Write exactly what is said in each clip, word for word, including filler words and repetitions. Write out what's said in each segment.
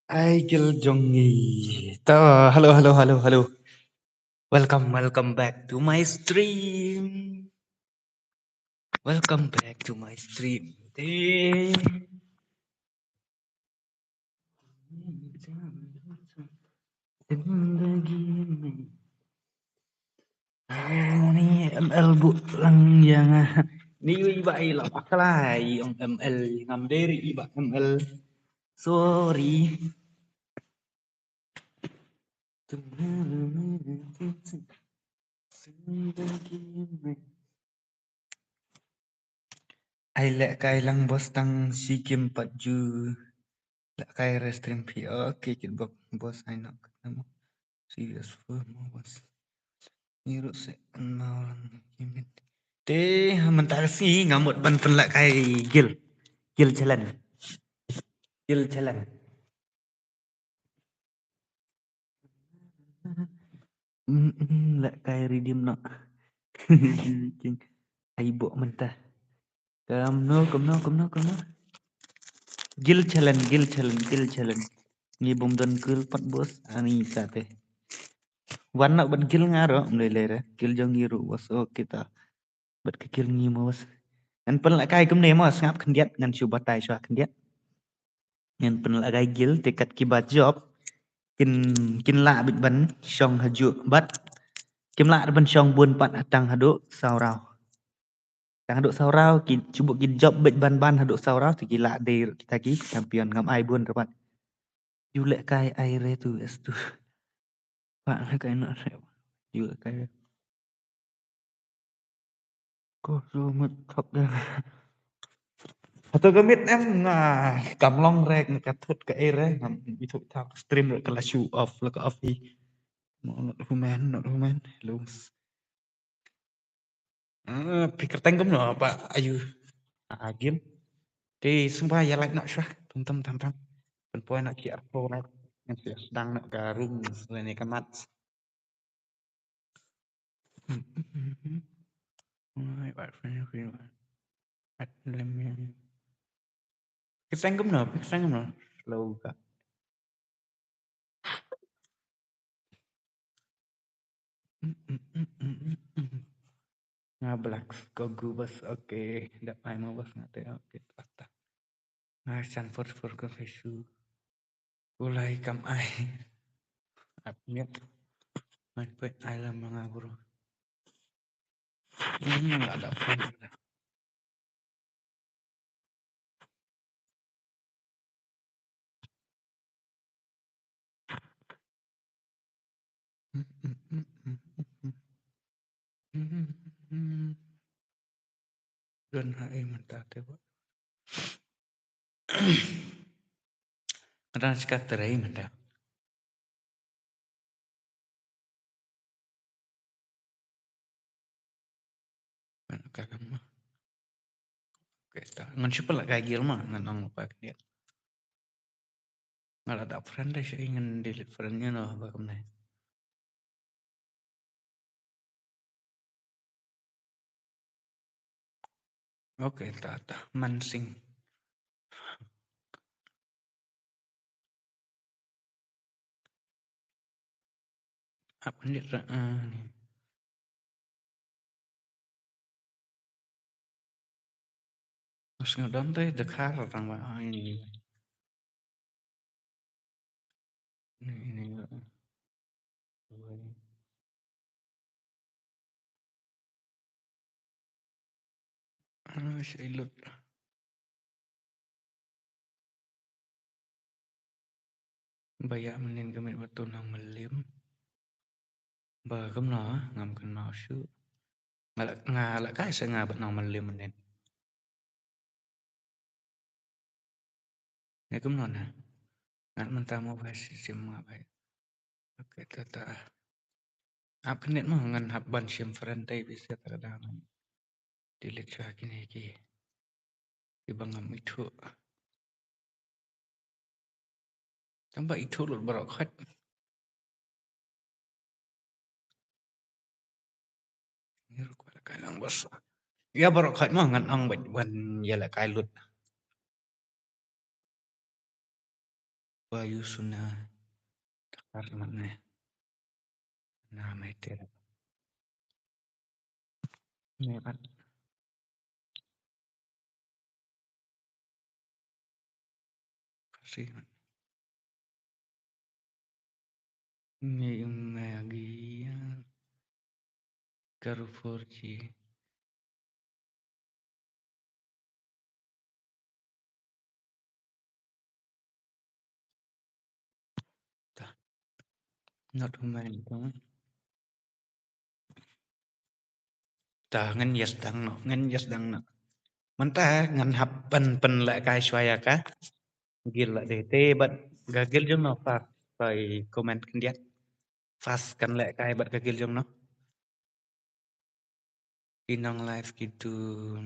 Ai gil jong ngi. To, hello, hello, hello, hello. Welcome, welcome back to my stream. Welcome back to my stream. Te. Ni M L bu lang ïa nga. Ni iba i la paklai ong M L ngam dei ri iba M L. Sorry. Ai leh kai lang boss tang shi kim pat ju leh kai re stream phi. Okay, kit bok boss ai nok. Serious for mo boss. Ni ruh se nau lang kim. Te mynta ka sngi nga mut ban pynleh kai gil. Gil challenge. Gil challenge. Mm, mm, leh kai redeem noh. Ai bok mynta. Kumno, kumno, kumno, kumno. Gil challenge, gil challenge, gil challenge. Ngi bym don gil pat boss, ani sa te. Wan noh bad gil nga ruh, mlei lei re. Gil jong ngi ruh boss, okay ta. Bad ka gil ngi mo boss. Ngan pynleh kai kumne mo, sngap khyndiat, ngan shu batai shuwa khyndiat. Ngan pynleh kai gil te kat kiba jop. Kin, kin lah bit ban shong hajuh bad. Kim lah ban shong bun pat tang haduh saw raw. Tang haduh saw raw ki chubu ki jop bit ban ban haduh saw raw te ki lah dei kita ki champion ngam ai bun re pat. Ju leh kai ai re tu es tu. Pak leh kai noh re. Ju leh kai. Ko su mut thok de. Hato ka mit em nga kam long re nga ka thut ka ei re ngam ithuh ita ka stream re ka la shu off la ka off i. Mo not human, not human. Hello. Ah, phi kyrteng kumno pa ayu. Ah, game. Te sngewbha ïa like noh shuwa. Tum tum tam tam. Pynpoi noh ki arphew like. Ngan shu sdang noh ka room lane ka mat. Alright, right, friend, okay. At, let me. Kyrteng kumno, kyrteng kumno. Slow ka. Nga Black Gogu bas, okay. Da ai mo bas nga te, okay, ta ta. Nga chan for for ka fesu. Ulai kam ai. Ap miet. Mai pet ai lam nga bro. Ini nggak ada phone. Don ha ei mynta te ba. Nga dang shika trei mynta. Ngan ka kam ma. Okay, ta ngan shu pynleh kai gil ma ngan ong pa kniat. Nga la da friend dei shi ngan delete friend ïa no ba kumne. Okay, ta ta Mansing. Ap nit ra ani. Mas nga don te de khar tang ba ani. Ini, ini. Ah, shailut. Ba ïa mynnin ka met ba tu nang mylliem. Ba kumno ngam kynmaw shuh. Nga la, nga la kai sa nga ba nang mylliem mynnin. Ïa kumno na. Ngat mynta mo ba shi sim nga ba. Okay, ta ta. Ap khnit mo ngan hap ban shim friend dei bise ta ka dang. Delete sha kine ki. Ki ba ngam ithuh. Tang ba ithuh lut baroh khoit. Ngi ruh kwah leh kai lang bas. Ïa baroh khoit mo ngan ong bad ban ïa leh kai lut. Wa yu suna. Takar mat ne. Na mai te. Ne pat. Kasi. Ni magi ya. Karu four G. Ta. Not human. Ta ngan yes dang no, ngan yes dang no. Mynta ngan hap ban pynlehkai shwa ïa ka. Gil la dei te bad ka gil jong no fast, sa i comment khyndiat. Fast kan lehkai bad ka gil jong no. Ki nong live ki tu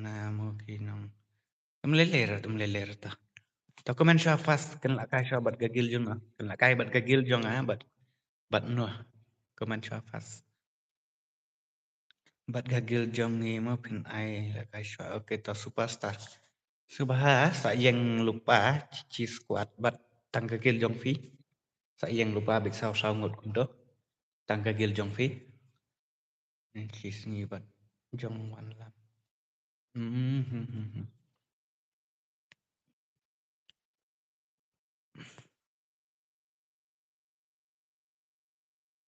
na mo ki nong. Ym lei lei ra, ym lei lei ra ta. Ta comment shwa fast kan lehkai shwa bad ka gil jong no. Kan lehkai bad ka gil jong nga bad bad no. Comment shwa fast. Bad ka gil jong ngi mo phin ai lehkai shwa. Okay, ta superstar. Sngewbha sa ïeng lypa chi chi squad bad tang ka gil jong phi. Sa ïeng lypa bad saw saw ngut kumto. Tang ka gil jong phi. Ngi sngi bad jong wan lam. Hmm, hmm, hmm, hmm.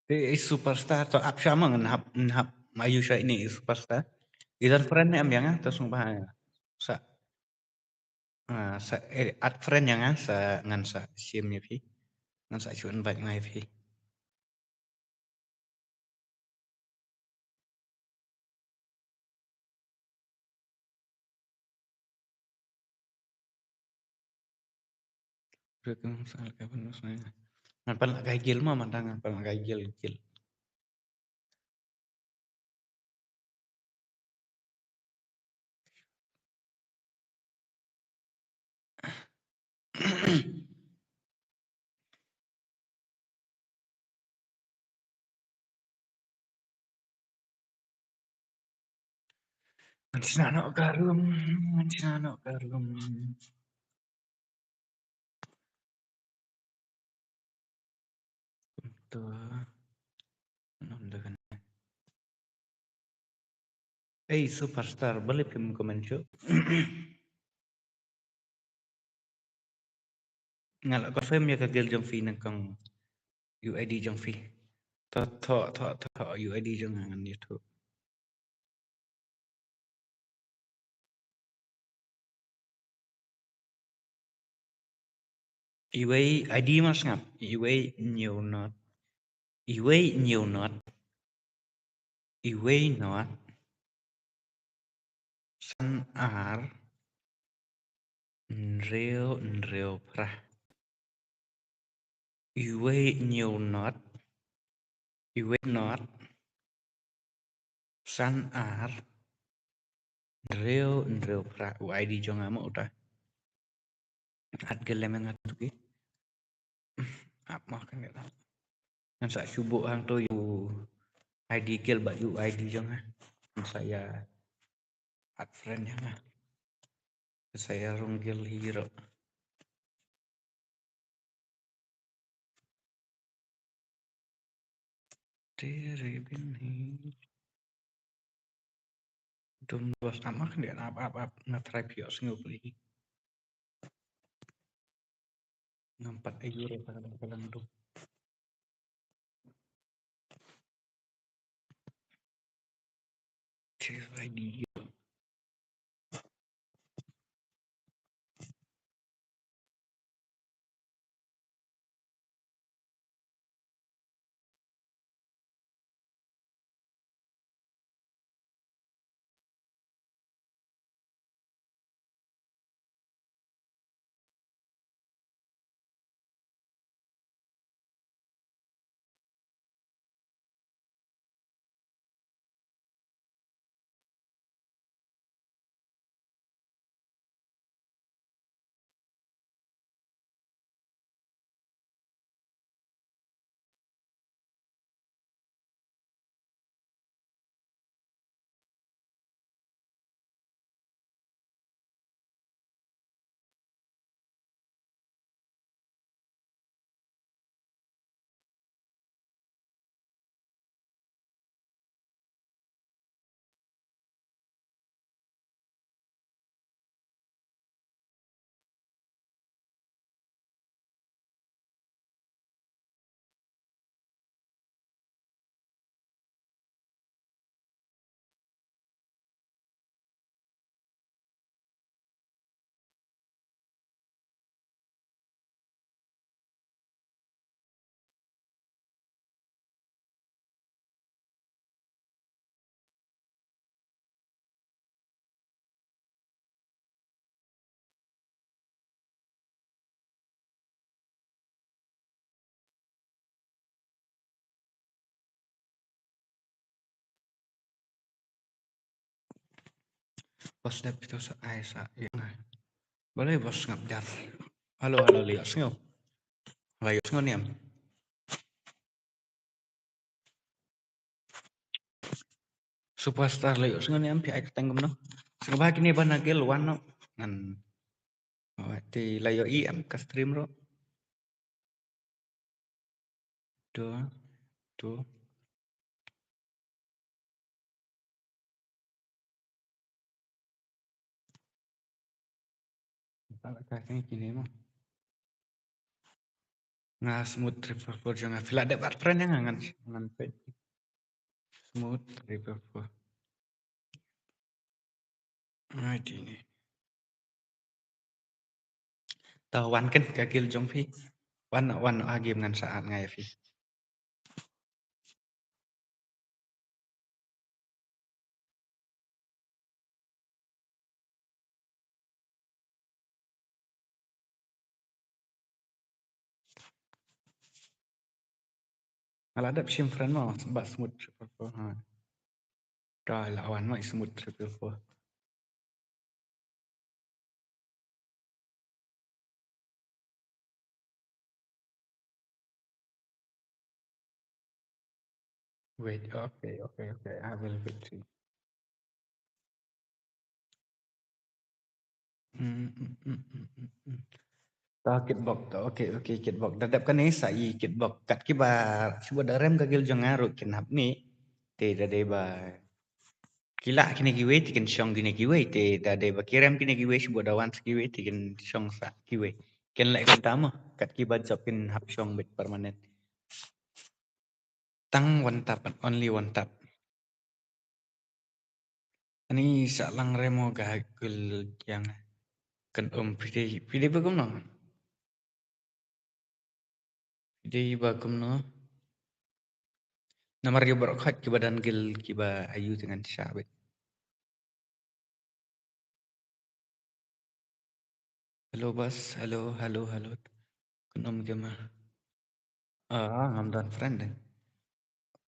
Te i superstar to ap shwa ma ngan hap, ngan hap ma yu shwa ine i superstar. I don friend ne em ïa nga to sngewbha sa, ah, sa, eh, add friend ïa nga sa ngan sa shim ïa phi. Ngan sa shu invite nga ïa phi. Ngan pan lehkai gil ma, mynta ngan pan lehkai gil, gil. Ngan shna noh ka room, ngan shna noh ka room. To. Nam da kan. Ei, superstar, balei phim comment shuh? Nga la confirm ïa ka gil jong phi nyngkong, U I D jong phi. Tho, tho, tho, tho, U I D jong nga ngan ïathuh. Iwei, I D ma sngap. Iwei hynñiew not. Iwei hynñiew not. Iwei not. San ar. Hynriew, hynriew phra. Iwei hynñiew not. Iwei not. San ar. Hynriew, hynriew phra. U I D jong nga mo uta. At gilem nga tuki. Ap ma kan. Ngan sa shu buh hangto ïa u I D gil bad ïa u I D jong nga. Ngan sa ïa add friend ïa nga. Ngan sa ïa rung gil hi ruh. Te re bin hi. Dum bos am ak ne ap ap ap na try pio sngew pli. Ngam pat ayu re pa lang dum. Cheers I D. Boss dep phi to sa ai sa ïa nga. Balei boss ngap jar. Halo, halo, la ïohsngew. La ïohsngew ne em? Superstar, la ïohsngew ne em phi ai kyrteng kumno? Sngewbha kine ba na guild wan noh. Ngan. Oh, te la ïohi em ka stream ruh. To, to. Nga Smooth triple four jong nga. Phi la dep add friend ïa nga, ngan, ngan peit. Smooth triple four. Ai, dini. To wan keiñ ka guild jong phi. Wan, wan ha game ngan sa add nga ïa phi. Nga la dep shim friend mo, ba Smooth triple four, ha. Ka la wan mo Smooth triple four. Wait, okay, okay, okay. I will wait. Mm, mm, mm, mm, mm, mm. Ta Kitbok, ta, okay, okay, Kitbok. Da dep kane sa i Kitbok. Kat kiba, kiba da rem ka guild jong nga ruh kin hap mih. Te da dei ba ki lah kine kiwei, te kin shong kine kiwei, te da dei ba ki rem kine kiwei, shu da wan sa kiwei, te kin shong sa kiwei. Kin leh kumta mo, kat kiba jop kin hap shong beit permanent. Tang one tap, only one tap. Ani sa lang remo ga kul yang kan um pide, pide ba kumno. Pide ba kumno. Namar ïa baroh khoit kiba don guild kiba ayu te ngan shah beit. Hello boss, hello, hello, hello. Kun um gamer. Ah, ngam don friend dei.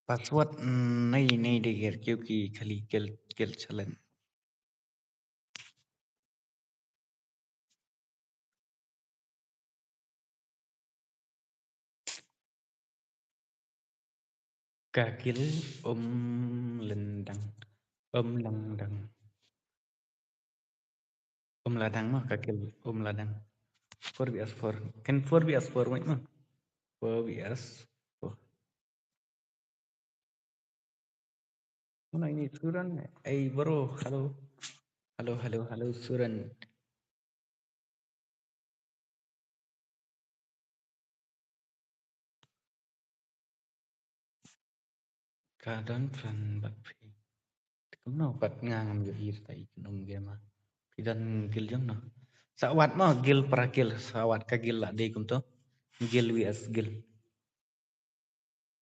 Password, mm, naei, naei dei ger kiew ki khali guild, guild challenge. Ka guild um lyndang. Um lyndang. Um lyndang mo ka guild, um lyndang. Four V S four. Kan four V S four mo. Four V S four. Mana ini Suran? Ei, bro, halo. Halo, halo, halo, Suran. Ka don friend bad phi. Kumno pat nga ngam ïohi ta i kin um gamer. Phi don guild jong no. Sa wad mo guild para guild, sa wad ka guild la dei kumto. Guild V S guild.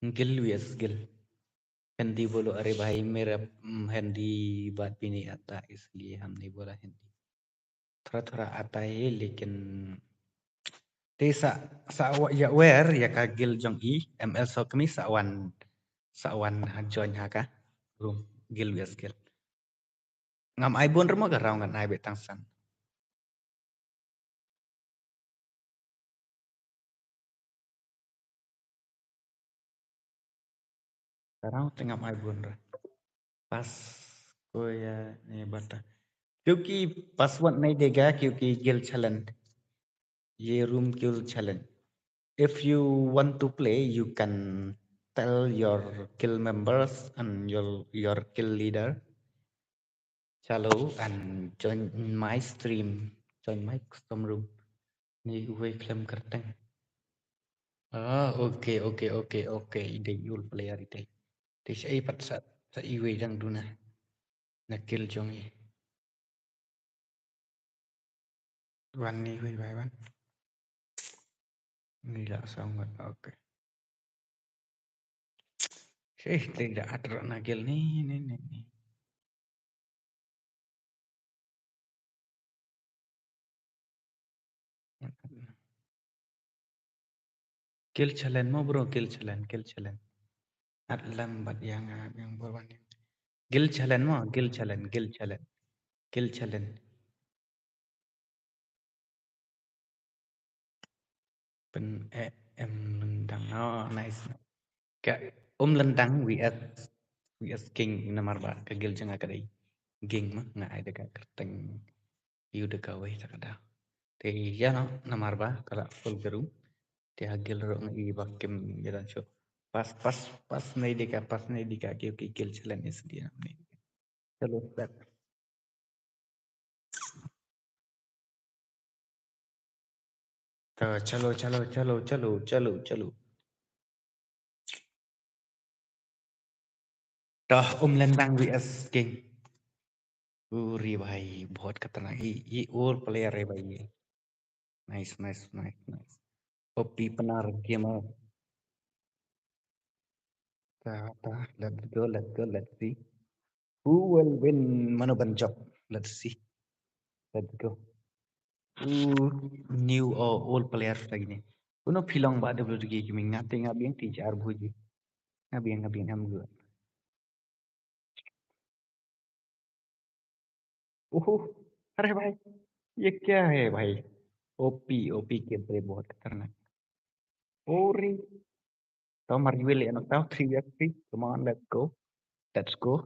Guild V S guild. Hindi bolo, अरे भाई, मेरा, mm, हिंदी बात भी नहीं आता, इसलिए हम नहीं बोला हिंदी। थोड़ा थोड़ा आता है, लेकिन te sa, sa wa-, ïa wer ïa ka guild jong i, M L Sokmi sa wan, sa wan ha join ha ka room, guild V S guild. Ngam ai bun ruh mo ka rau ngan ai beit tang san. Ka rau te ngam ai bun ruh. Pas ko ya ne bata. क्योंकि password नहीं देगा, क्योंकि guild challenge. ये room guild challenge. If you want to play, you can tell your guild members and your, your guild leader. Chalo and join my stream. Join my custom room. Ni uwei khlem kyrteng. Ah, okay, okay, okay, okay. I dei i ul player i dei. Te sa i pat sa, sa iwei dang duna. Na guild jong i. Wan ni, hui bai wan. Ni la song wan, okay. Sih, te da atur na guild ni, ni, ni, ni. Guild challenge mo bro, guild challenge, guild challenge. At lam bat yang, ah, yang bor wan. Guild challenge mo, guild challenge, guild challenge. Guild Challenge. Pyn, eh, em, Lyndang. Oh, nice. Ka Um Lyndang V S, V S King namar ba ka guild jong nga ka dei Ging ma, nga ai da ka kyrteng, ïa da kawei ta ka daw. Te ïa no, namar ba ka la full ka room. Te ha guild ruh nga i ba kim ïa da shuh. Pas, pas, pas ne di ka, pas ne di ka, ki, ki Guild Challenge is di na ne. Chalo, start. To, chalo, chalo, chalo, chalo, chalo, chalo. To, Um Lyndang V S King. Uri bhai, bahut khatarnak. Ye, ye all player re bhai ye. Nice, nice, nice, nice. O P Pnar Gamer. Ta, ta, let's go, let's go, let's see. Who will win? Mano ban jop? Let's see. Let's go. Ooh, new or old player lagi ni. Uno phi long ba W W E Gaming, nga te nga biang ti jar buji. Nga biang, nga biang, I'm good. ओहो, अरे भाई, ये क्या है भाई? O P, O P gameplay बहुत खतरनाक. Uri. Tau mar yu le no tau three versus three. Come on, let's go. Let's go.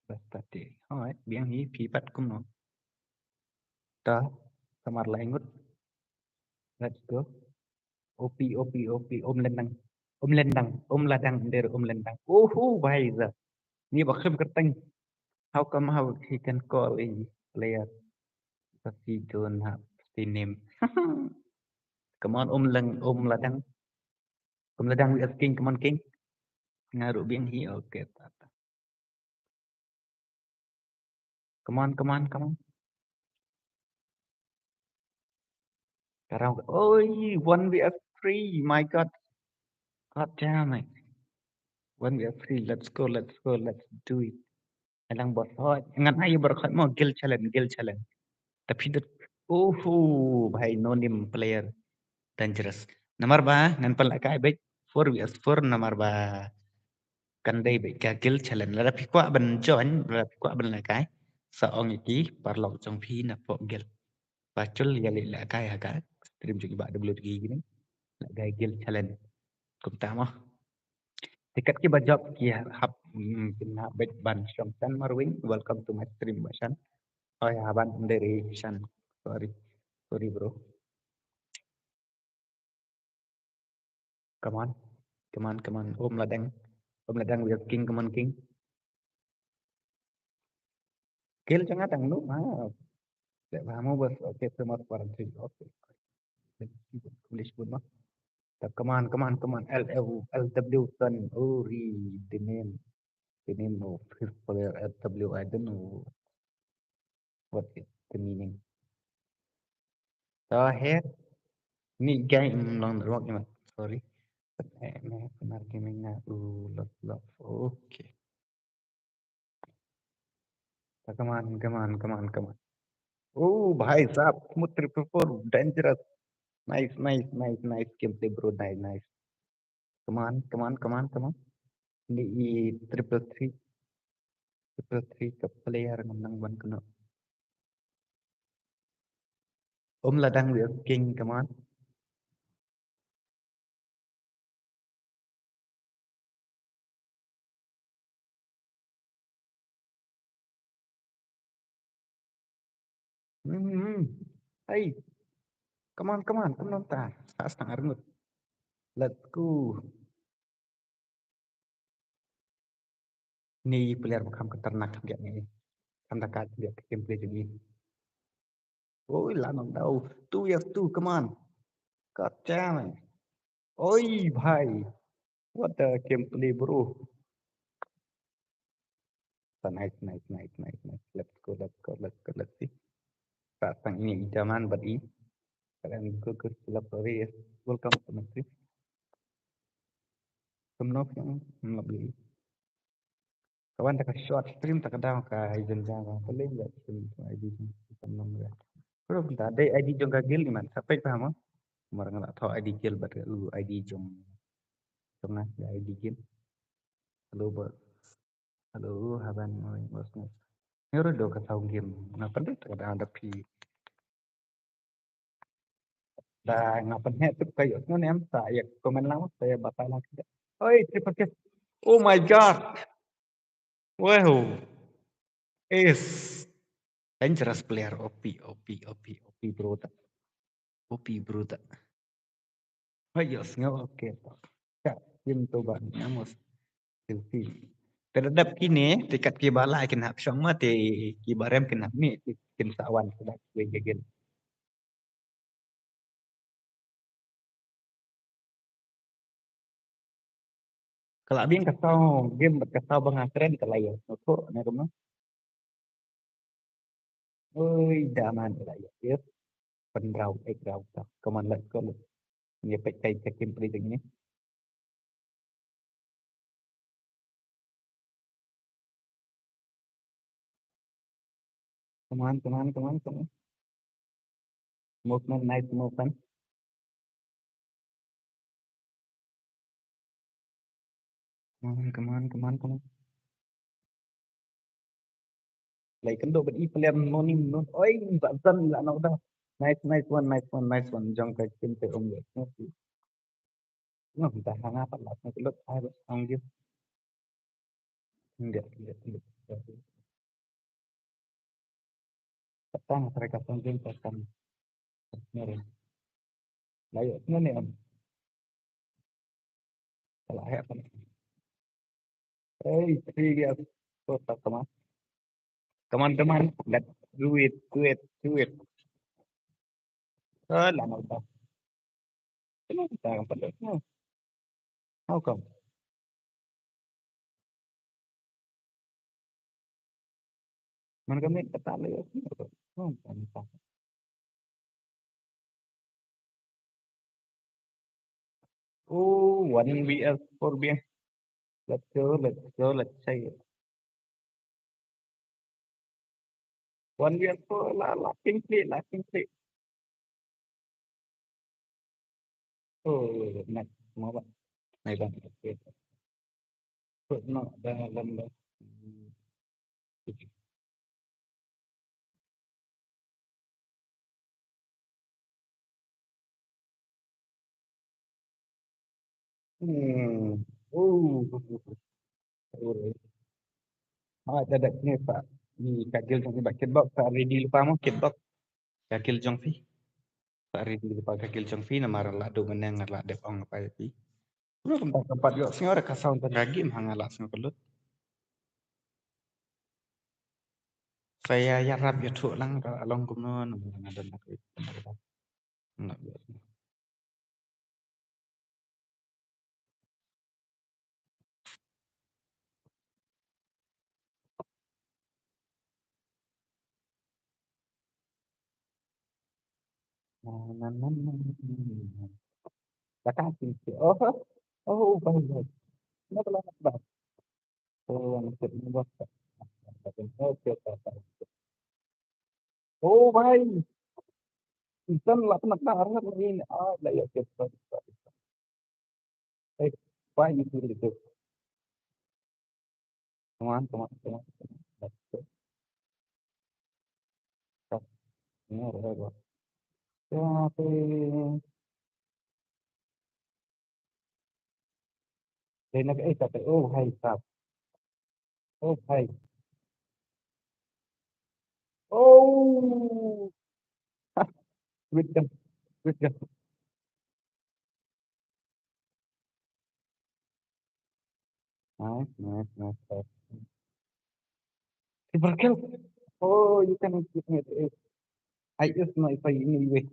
Basta te. Alright, biang hi phi pat kumno. Ta, ta mar lai ngut. Let's go. O P, O P, O P, Um Lyndang. Um Lyndang, Um Lyndang, der Um Lyndang. Oho, bhai sahab. Ni ba khlem kyrteng. How come, how he can call a player? But he don't have the name. Come on, Um Lang, Um Lyndang. Um Lyndang V S King, come on, King. Nga ruh biang hi, okay, ta, ta. Come on, come on, come on. Ka rau, oi, one versus three, my God. God damn it. One versus three, let's go, let's go, let's do it. Alang bot hoi, ngan ai bar khot mo, Guild Challenge, Guild Challenge. Tapi dot, oho, bhai, no name player. Dangerous. Namar ba, ngan pynlehkai beit, four versus four, namar ba kan dei beit ka Guild Challenge. Lada phi kwah ban join, lada phi kwah ban lehkai, sa ong ïa ki paralok jong phi na pok guild. Ba chul ïa leh lehkai ha ka stream jong i Bah W W E Gaming. Lehkai Guild Challenge. Kumta mo. Te kat ki ba jop ki hap, hmm, kin hap beit ban shong shan marwei. Welcome to my stream, Bah Shan. Oh ya, ban dei ri Shan. Sorry. Sorry, bro. Come on. Come on, come on. Um Lyndang. Um Lyndang, we are king, come on, king. Kill jong nga dang no, ha. Dep ha mo bas, okay, so much for entry. Okay. Let's see what English pun, no. Ta, come on, come on, come on. L, L, L W Sun. Oh, read the name. The name of his player L W, I don't know what is the meaning. Ta he. Ni guy, mm, long the rock, sorry. But, eh, me, Pnar Gaming na, ooh, love, love. Okay. Ta, come on, come on, come on, come on. Oh, bhai sahab, smooth triple four, dangerous. Nice, nice, nice, nice gameplay, bro. Nice, nice. Come on, come on, come on, come on. Ni i triple three. Triple three ka player ngam nang ban kynnoh. Um Lyndang, we are king, come on. Hmm, hmm, hmm. Hey. Come on, come on, come on ta. Sa stang arngut. Let's go. Ni player ba kham khatarnak kham biang ni. Kham da ka biang ka gameplay jong ni. Oi, la nang dau. Two versus two, come on. God damn it. Oi, bhai. What the gameplay, bro. So nice, nice, nice, nice, nice. Let's go, let's go, let's go, let's see. Sa tang ini idaman bad i. Kalian go ke silap sorry ya. Welcome to my stream. Semno yang melabih. Kawan ta ka short stream ta ka daw ka hidden jam ka paling ya stream I D jong ka nom ya. Bro, ta dei I D jong ka guild ni man. Sa peit paham mo? Mar nga la thoh I D guild bad ka, uh, I D jong, jong nga, ya I D guild. Hello, bot. Hello, haban, morning, bot. Ngi ruh do ka saw game. Nga pynrit ka da da phi. Da nga pynheh tip ka ïoh ngan em sa ïa comment lang sa ïa batai lang. Oi, triple kill. Oh my god. Wow. Is dangerous player. O P, O P, O P, O P bro ta. O P bro ta. Hoi, ïohsngew, okay. Ka, kim to ba, namos. Selfie. Te da dep kine, te kat kiba lah kin hap shong ma, te kiba rem kin hap mih, te kin sa wan, te da kiba gigil. Ka la biang ka saw game bad ka saw ba nga kren ka la ïa sngewthuh ne kumno. Oi, da man ka la ïa. Pynrau, ek rau ka. Come on, let's go. Ïa peit kai ka kim pli teng ni. Come on, come on, come on, come on. Movement, nice movement. Come on, come on, come on, come on. Lai kynduh bad i player no nim no. Oi, ba zan la no da. Nice, nice one, nice one, nice one. Jong ka kim te um ya. No, da hanga pat la no lut ai ba ong gim. Ndia, ndia, ndia. Patang, mereka penting patang. Ngeri. Layo, ngene em. Kalau hek kan. Hey, three years. So, come on. Come on, come on. Let's do it, do it, do it. Oh, lama dah. Kenapa tak dapat? How come? Mana kami kata lagi? Oh, entah. Oh, one V S four biang. Let's go, let's go, let's say it. One V S four la, la, king play, la, king play. Oh, nice. Mau ba? Nice bang. Okay. Put no, dah, dah, dah. Hmm. Oh. Oh. Ah, da da ni pa. Ni ka guild jong phi ba kitbox, pa ready lypa mo kitbox. Ka guild jong phi. Pa ready lypa ka guild jong phi namar la dep mynne nga la dep ong pa ïa phi. Ruh kumta ka pat ïohsngew re ka sound tang ka game ha nga la sngew ka lut. Sa ïa ïarap ïathuh lang ka long kumno namar nga don na ka. Datang sini. Oh, oh, oh, baik, baik. Kenapa lama, Bang? Oh, yang ikut ini, Bang. Oke, oke, oke. Oh, baik. Insan lah pernah kena arah ni. Ah, lah, ya, oke, oke, oke. Eh, baik, itu, itu. Come on, come on, come on, come on. Let's go. Stop. Ini ada apa? Ya, apa ini? Dia nak, eh, kata, oh, hai, stop. Oh, hai. Oh. Wait, dah. Wait, dah. Nice, nice, nice, nice. Triple kill. Oh, you can hit me. I is no, if I anyway.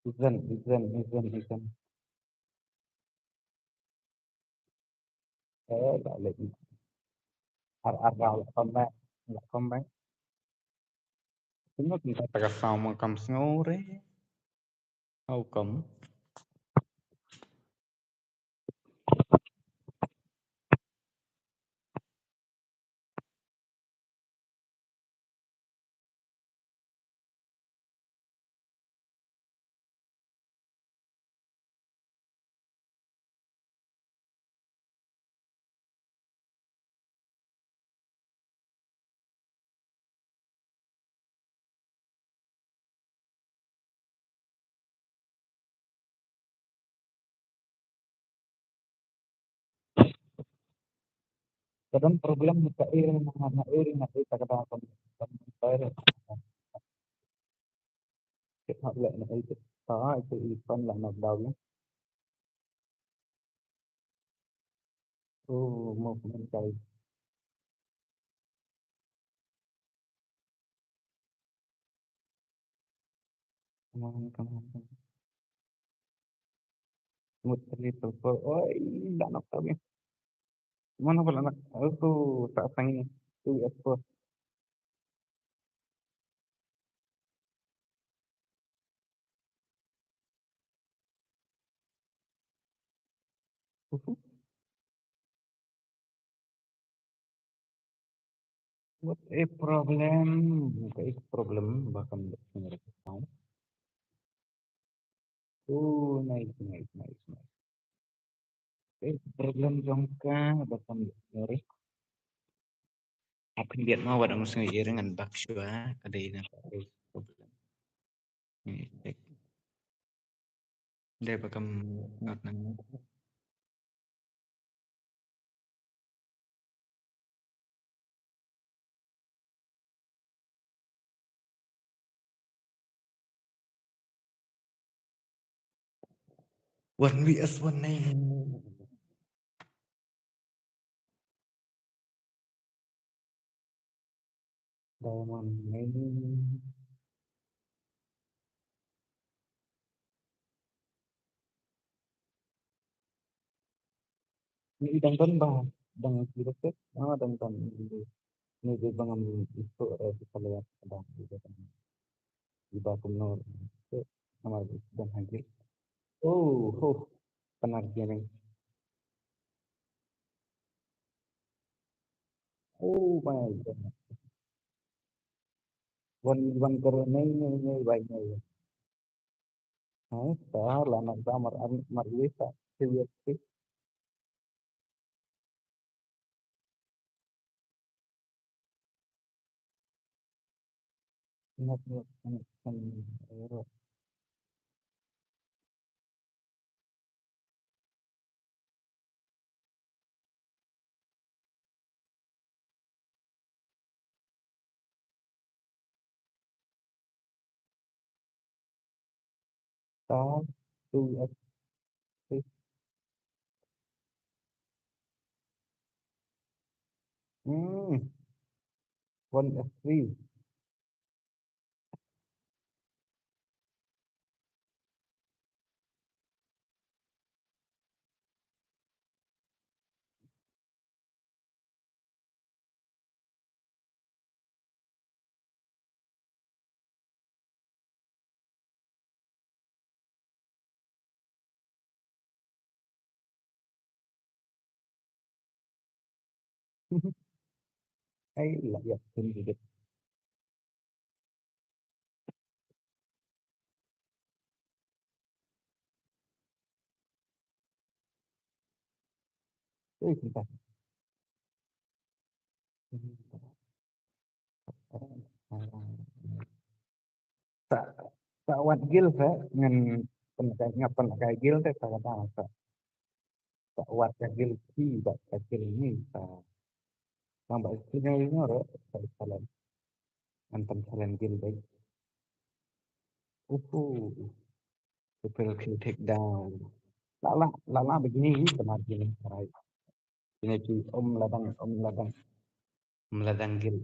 Isn't, isn't, isn't, isn't. Eh, balik. Ar, ar, ar, welcome back. Welcome back. Tengok ni kata ka sama kam sengore. How come? Ka don problem na ka area na, na area na area ka da kon kon fire. Ka hap leh na area ka area kon la na daw ya. Oh, movement guys. Come on, come on, come on. Mut three purple. Oi, la nok tau ya. Mana pala nak? Oh, tu tak sangi. Tu apa? Uhu. What a problem. What a problem. Bahkan. Oh, nice, nice, nice, nice. Eh, problem jong ka ba kam ngori. Apin biat ma wat am sngi iring an bak shwa ka dei na ka problem. Ni tek. Dei ba kam ngat nang. One V S one nine. Diamond nine. Ni dang don ba, dang sibuk te, ah, dang don ni, ni di bang am itu, eh, kita lihat ada di dalam. Di bawah kumno, itu nama dan hadir. Oh, oh, pernah dia ni. Oh my God. Wan, wan kero nei, nei, nei, bai, nei. Hai, ta la nak ta mar, mar, mar, ye ta, te, ye, te. Nak, nak, nak, nak, nak. Star, two X. Hmm. One X three. Ai, la ïa pun dikit. Ui, sebentar. Sa, sa wat gil sa ngan pynlehkai, ngan pynlehkai gil te sa kata sa. Sa wat ka gil ki ba ka gil ni sa. Tang ba ki ngai ngor sa challenge. Ngan pynchallenge gil dei. Uhu. Triple kill take down. La la la la begini ni kena gil. Right. Ini ki om ladang, om ladang. Om ladang gil.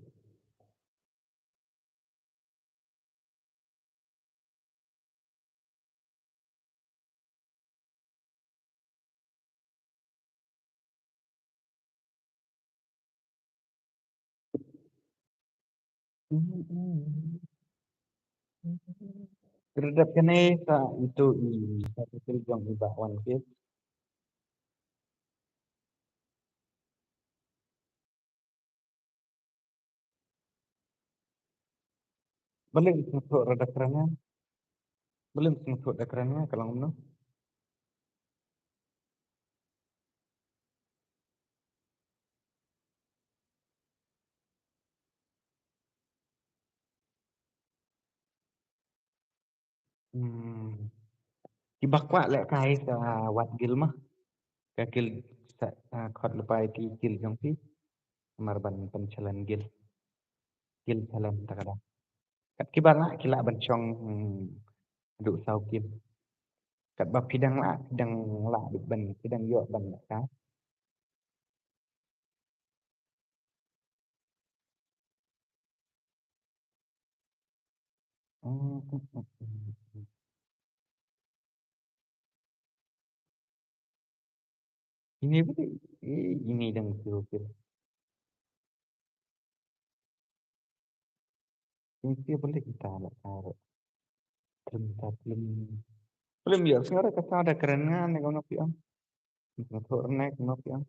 Kyrpad kane sa itu i sa kitu jong i ba wan kit. Balei sngewthuh da kren ïa? Balei sngewthuh da kren ïa ka long kumno? Hmm. Kiba kwah lehkai sa wat gil ma. Ka gil sa, ah, khot lypa ïa ki gil jong ki. Namar ban pynchallenge Gill. Gill challenge ta ka dang. Kat kiba lah ki lah ban shong, hmm, haduh saw game. Katba phi dang lah, phi dang lah, ban, phi dang ïoh ban lah ka. Hmm, hmm, hmm, hmm, hmm. Ini pun, eh, ini dang betul-betul. Ini siapa lagi kita nak taruh? Film ta film. Film ya, sekarang kata ada keren kan, ni kau nak piang. Kau nak piang.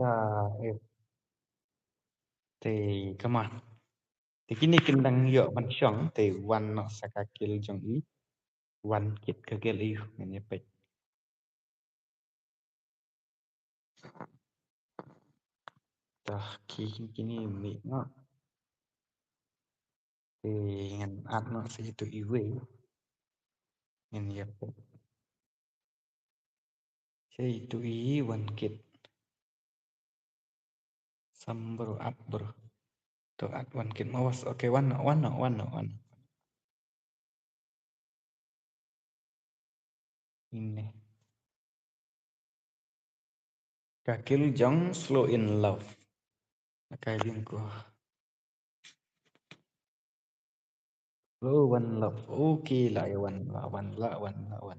Ta, eh. Te, come on. Te kine kin dang ïoh ban shong, te wan noh sa ka Gill jong i. Wan kit ka Gill i, ngan ïa peit. Ta, ki, kine mih noh. Te ngan add noh sa itu iwei. Ngan ïa peit. Sa itu i wan kit. Sam bro, add bro. To add wan kit ma was. Okay, wan noh, wan noh, wan noh, wan noh. Ini. Ka Gill jong Slow in Love. Akai bing ko. Slow in Love. Okay, la wan, la wan, la wan, la wan.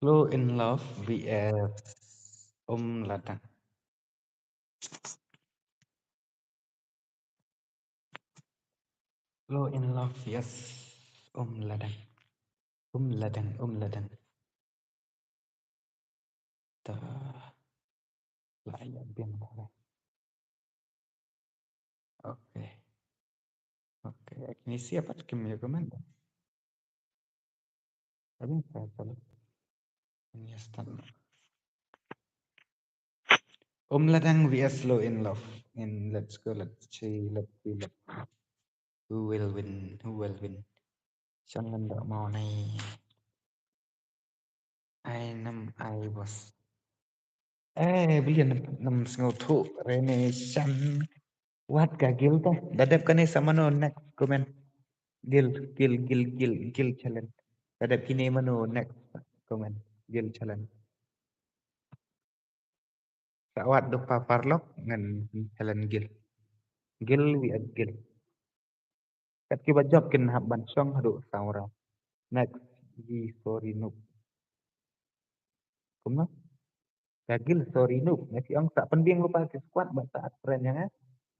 Slow in Love V S Um Ladang. Slow in Love V S Um Ladang. Um Ladang, Um Ladang. Ta la ïa biang tare. Okay. Okay, kine siapa kim ïa comment? Abin sa chalo. Ini start. Um Ladang V S Slow in Love. In, let's go, let's see, let's see, let's see. Who will win? Who will win? Shan lan da mau nai. Ai nam ai bos. Eh, belian nam, nam sngewthuh rene shan. Wat ka Gill ta. Da dep kane sa mano next comment. Gill, Gill, Gill, Gill, Gill challenge. Da dep kine mano next comment. Gill challenge. Sa wat duh pa parlok ngan challenge Gill. Gill V S Gill. Kat kiba jop kin hap ban shong haduh saw round. Next, Gi, sorry noob. Kumno? Ka Gill, sorry noob. Nga shu ong sa pynbiang lypa ki squad bad sa add friend ïa nga.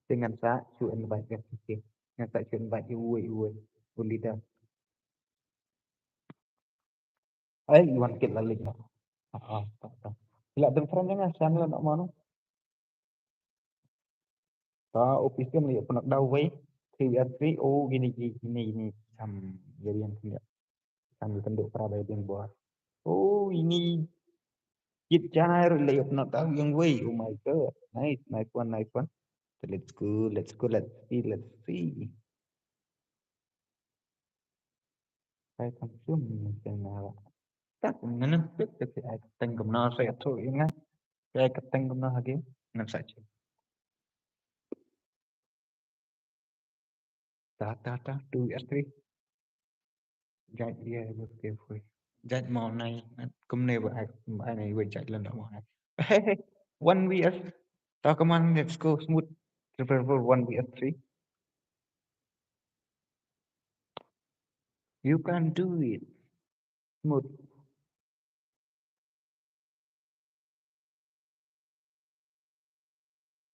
Te ngan sa shu invite ïa ki. Ngan sa shu invite ïa uwei uwei u leader. Ai, i wan kit la leit noh. Ah, ah, ta, ta. Ki la don friend ïa nga, shan la noh mano. Ta, official la ïa pynnock down wei. Three V S three, oh, kine ki, kine, kine. Sam, ïa ïa kine. Sam ïa kynduh para bai ding bor. Oh, ini. Kit jar la ïa pynnock down ïa wei. Oh my God. Nice, nice one, nice one. So let's go, let's go, let's see, let's see. Kai kam sum ni kena. Tak, ngana pek ke ai teng kumno sa tu inga. Ai teng kumno lagi. Ngan sa chi. Ta, ta, ta, two V S three. Judge, yeah, I was careful. Judge mau nai, kumne ba ai, ai nai wei judge lan mau nai. One V S. Ta, come on, let's go smooth. Triple four, one V S three. You can do it. Smooth.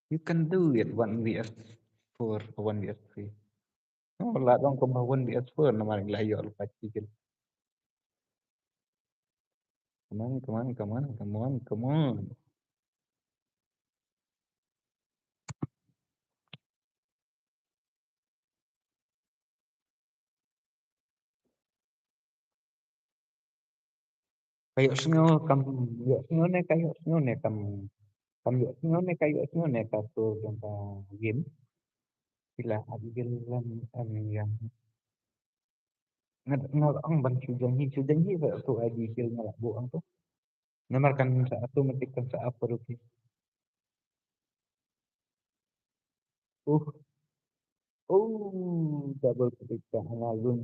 You can do it, one V S four, one V S three. Oh, la dong kumba one V S four namar la ïoh lypa chicken. Come on, come on, come on, come on, come on. Ka ïohsngew kam ïohsngew ne ka ïohsngew ne kam, kam ïohsngew ne ka ïohsngew ne ka sur jong ka game. Phi la ap gel lam em yang. Nga, nga ong ban shu jong hi, shu jong hi, sa tu I D gel nga la buh ang tu. Namar kan sa automatic kan sa ap ruh ki. Uh. Oh, double click ka analun.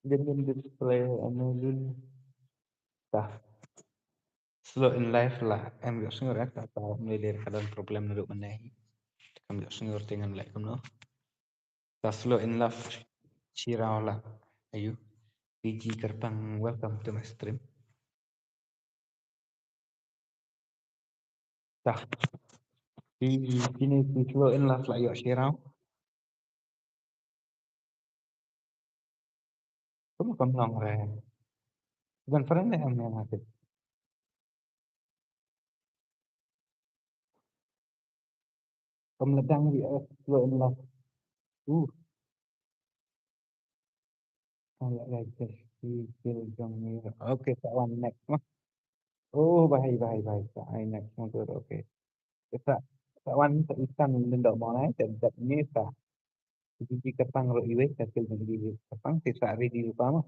Jangan display analun. Tah. Slow in life lah. Em ïohsngew eh, ta ta mlei der ka don problem naduh mynne hi. Kam ïohsngew te ngan leh kumno. Ta slow in life. Shiraw lah. Ayu. P G Kyrpang, welcome to my stream. Tah. Phi, phi ne phi slow in life lah ïoh shiraw. Kum kam long re. Gan friend ne em ne ngasih. Kam ladang di eh slow in life. Uh. Alright, just di gel jong ni. Okay, sa wan next mah. Oh, bahai, bahai, bahai. Sa ai next mah tu, okay. Sa, sa wan sa isan lyndoh mo nai, sa dap ni sa. Di di Kyrpang ruh iwei, sa gel jong di Kyrpang, sa sa ready ruh pa mah.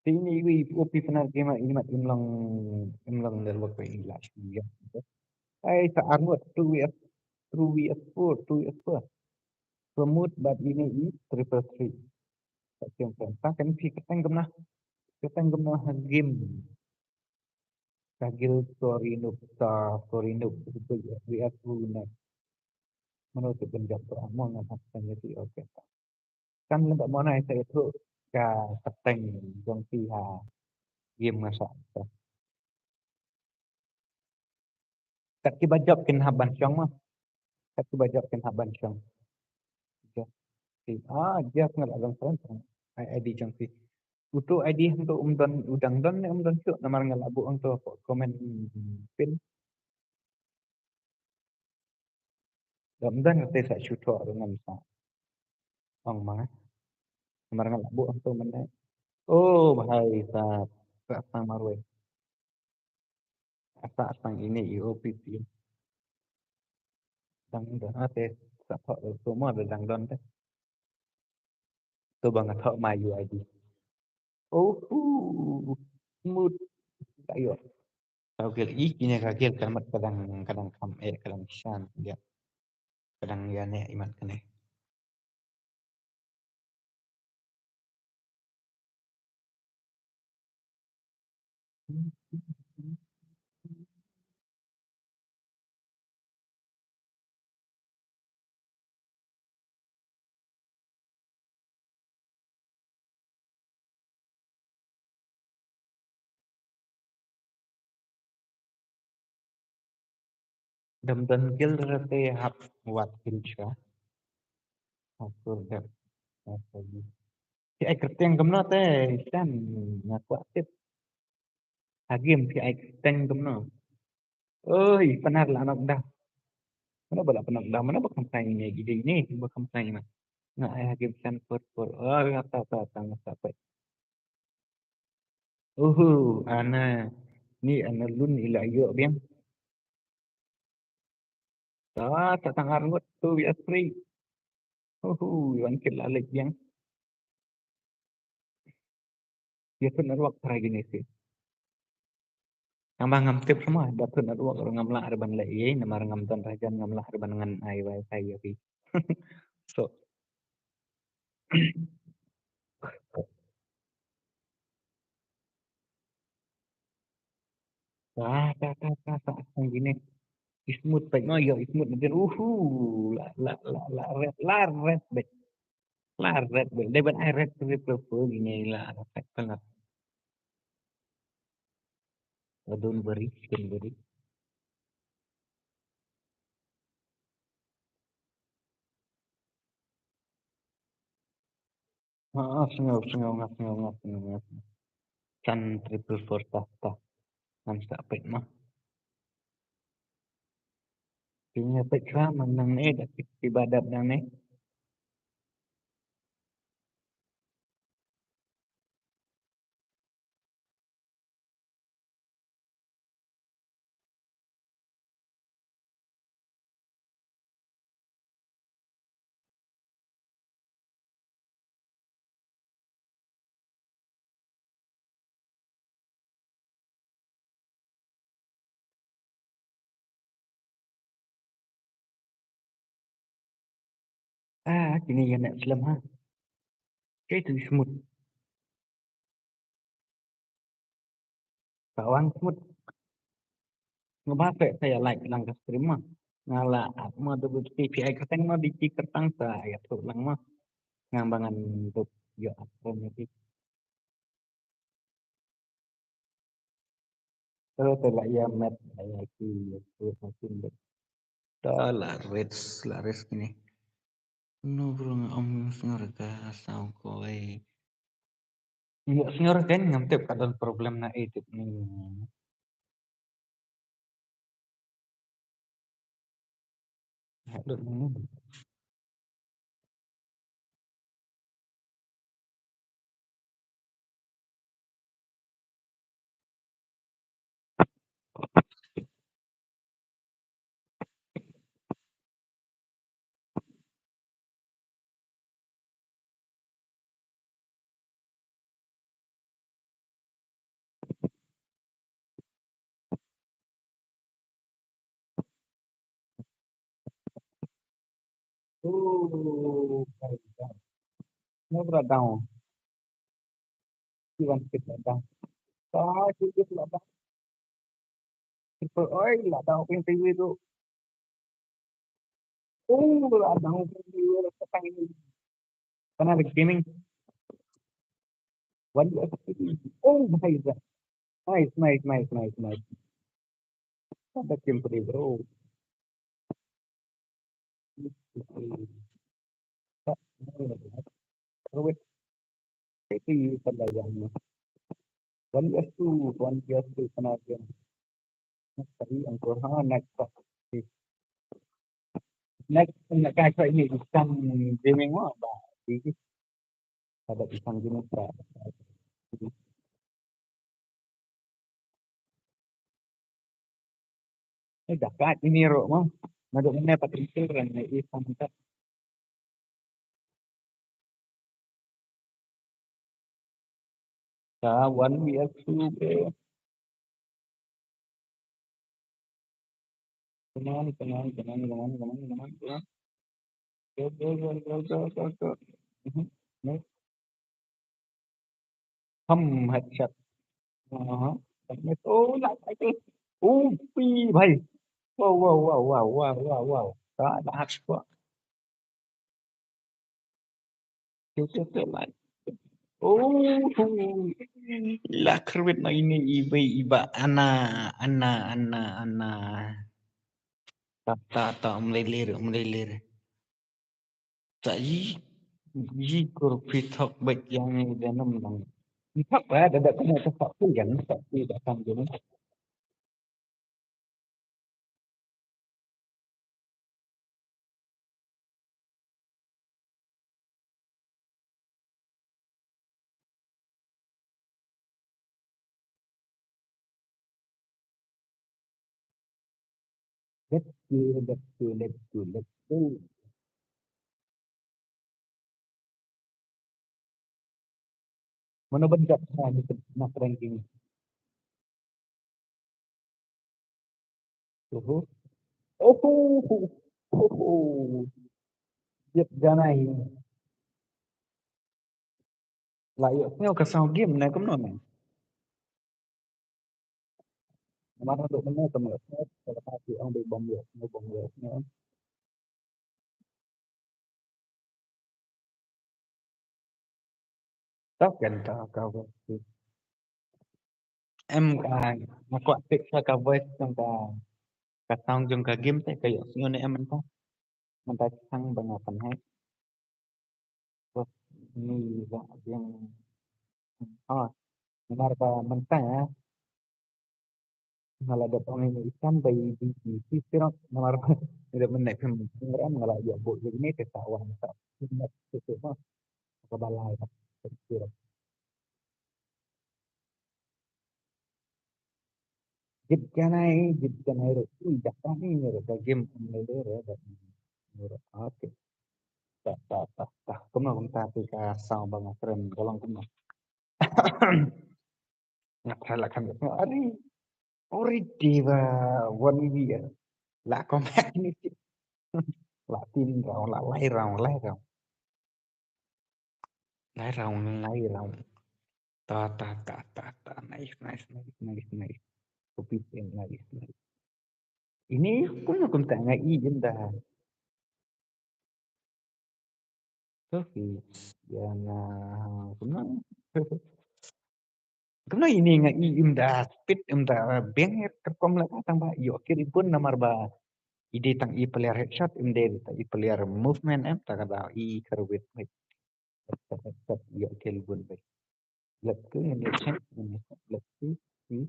Te ine iwei i O P Pnar ki ma, i mat im long, im long network ba i la shu ïa. Ai sa arngut, two V S, two V S four, two V S four. Promote bad ine i triple three. Sa kieng kieng. Sa kan phi kyrteng kumno. Kyrteng kumno ha game. Sa gel sorry noob, sa sorry noob. V S two next. Mano tu penjap tu amon ngan hap tanya ti, okay. Kan lyndoh mo nai sa ïathuh ka kyrteng jong phi ha game nga sa. Kat kiba jop kin hap ban shong mo. Kat kiba jop kin hap ban shong. Jop. Ah, jop nga la long friend. Ai I D jong phi. Utu I D hangtu um don, u dang don ne um don shuh namar nga la buh hangtu comment pin. Dom don te sa shu thoh ruh ngam sa ong ma nga. Namar nga la buh hangtu mynne. Oh, bahai sa, sa sang marwei. Asa sang ine i O P P. Dang don te sa thoh ruh tu mo dang don te. Tu ba nga thoh my U I D. Oh, smooth. Ka ïoh. Ka gel i kine ka gel ka mat ka dang, ka dang kham eh, ka dang shan ïa. Ka dang ïa ne i mat kane. Dam don gel rete hap wat gel sha. Akur dep. Phi ai kyrteng kumno te, Shan, nga kwah tip. Ha game phi ai kyrteng kumno. Oi, Pnar la knock down. Mano ba la knock down, mano ba kham sai ne, gidi ne, ba kham sai ne. Nga ai ha game Shan por por. Oh, nga ta ta ta nga ta peit. Uhu, ana ni ana lun ila ïoh biang. Ta ta tang arngut tu ïa free. Uhu, wan kit la lek biang. Ïa tu network try gini sih. Ngam ngam tip semua, da tu network ngam lah reban lek ye, namar ngam ton rajan ngam lah reban ngan ai wifi ïa phi. So, ta ta ta ta ta sang gini. Ismut pek no yo ismut nanti uhu la la la la red la red bet. La red bet. Dei ban ai red tu dia pura gini la red pek. Don't worry, don't worry. Ha, sngew, sngew, nga sngew, nga sngew, nga sngew. Chan triple four ta, ta. Ngan sa peit ma. Pynïa peit sha man nang ne da ki ba dap nang ne. Ah, kini ïa net slem ha. Kaei tu smooth. Ka wan smooth. Nga ba peit sa ïa live lang ka stream ma. Nga la app ma da bit A P I kyrteng ma, di ki kyrteng sa ïathuh lang ma. Nga ba ngan duk ïoh app ma di. Te te la ïa met la ïa ki ïa ki ïa ki. Te la rit la rit kine. No bro, nga ym sngew re ka sound ko ei. Ïa sngew re kan ngam tip ka don problem na ei tip ni. Haduh ni. Oh, my God. No, bra down. Iwan kit la down. Ah, kit la down. Triple oi la down pin ti wi tu. Oh, la down pin ti wi la patang ni. Kana lagi gaming. One U S D. Oh, my God. Nice, nice, nice, nice, nice. Ada game play, bro. Wait. Tapi pada yang one S two, one S two kena game. Next kali angkor ha, next. Next, next kali ini bukan gaming mah, bah. Jadi, pada pisang gini, bah. Eh, dapat ini ro mo. Naduh mynne pat ringkil ran ne i phone ka. Ka wan wi ak su be. Come on, come on, come on, come on, come on, come on, come on. Go, go, go, go, go, go, go. Mhm. Next. Hum, headshot. Aha. Oh, la, la, la. Oh, pi, bhai. Wow, wow, wow, wow, wow, wow, wow. Ka la hak shuwa. Tiu, tiu, tiu, la. Oh, la khyrwit na ini ibai iba ana, ana, ana, ana. Ta, ta, ta, mlelir, mlelir. Sa yi, yi kur pithok bek yang ni denom lang. Pithok ba da da kena ta sa pi kan, sa pi da kan gini. Let's go, let's go, let's go, let's go. Mano ban jap ha ni na ranking. Oho. Oho. Oho. Jep janai. La ïoh sngewbha ka sound game ne kumno ne. Namar haduh mynne kam ïoh sngewbha, ka la ka ki ong dei bym ïoh sngewbha, bym ïoh sngewbha. Tah kan ta ka voice. Em ka, nga kwah tip sa ka voice jong ka, ka sound jong ka game te ka ïoh sngewbha ne em mynta. Mynta chang ba nga pynheh. Bos ni ba jeng. Oh, namar ba mynta nga la dep ong ïa i San ba i, i, i, i sirok namar ba nga dep mynne phim ngrem nga la ïa bok ïa ini te sa wan sa. Ka ba lai ba sirok. Jit janai, jit janai ruh. Ui, dak tang ni ruh, da game kum lele ruh, da ni ruh. Okay. Ta, ta, ta, ta. Kumno kumta ti ka sound ba nga kren, ka long kumno. Nga try la kan. Ari. Ori diva one V. La comment ni. La tin round, la lai round, lai round. Lai round, lai round. Ta, ta, ta, ta, ta. Nice, nice, nice, nice, nice. Kopi pen, nice, nice. Ini kumno kumta nga i im da. Kopi. Ya nga kumno. Kumno ini nga i im da speed im da beng, ka rukom la tang ba ïoh kill bun namar ba i dei tang i player headshot im dei tang i player movement em ta ka da i kyrwit. Headshot ïoh kill bun. Let's go, let's check, let's see, see.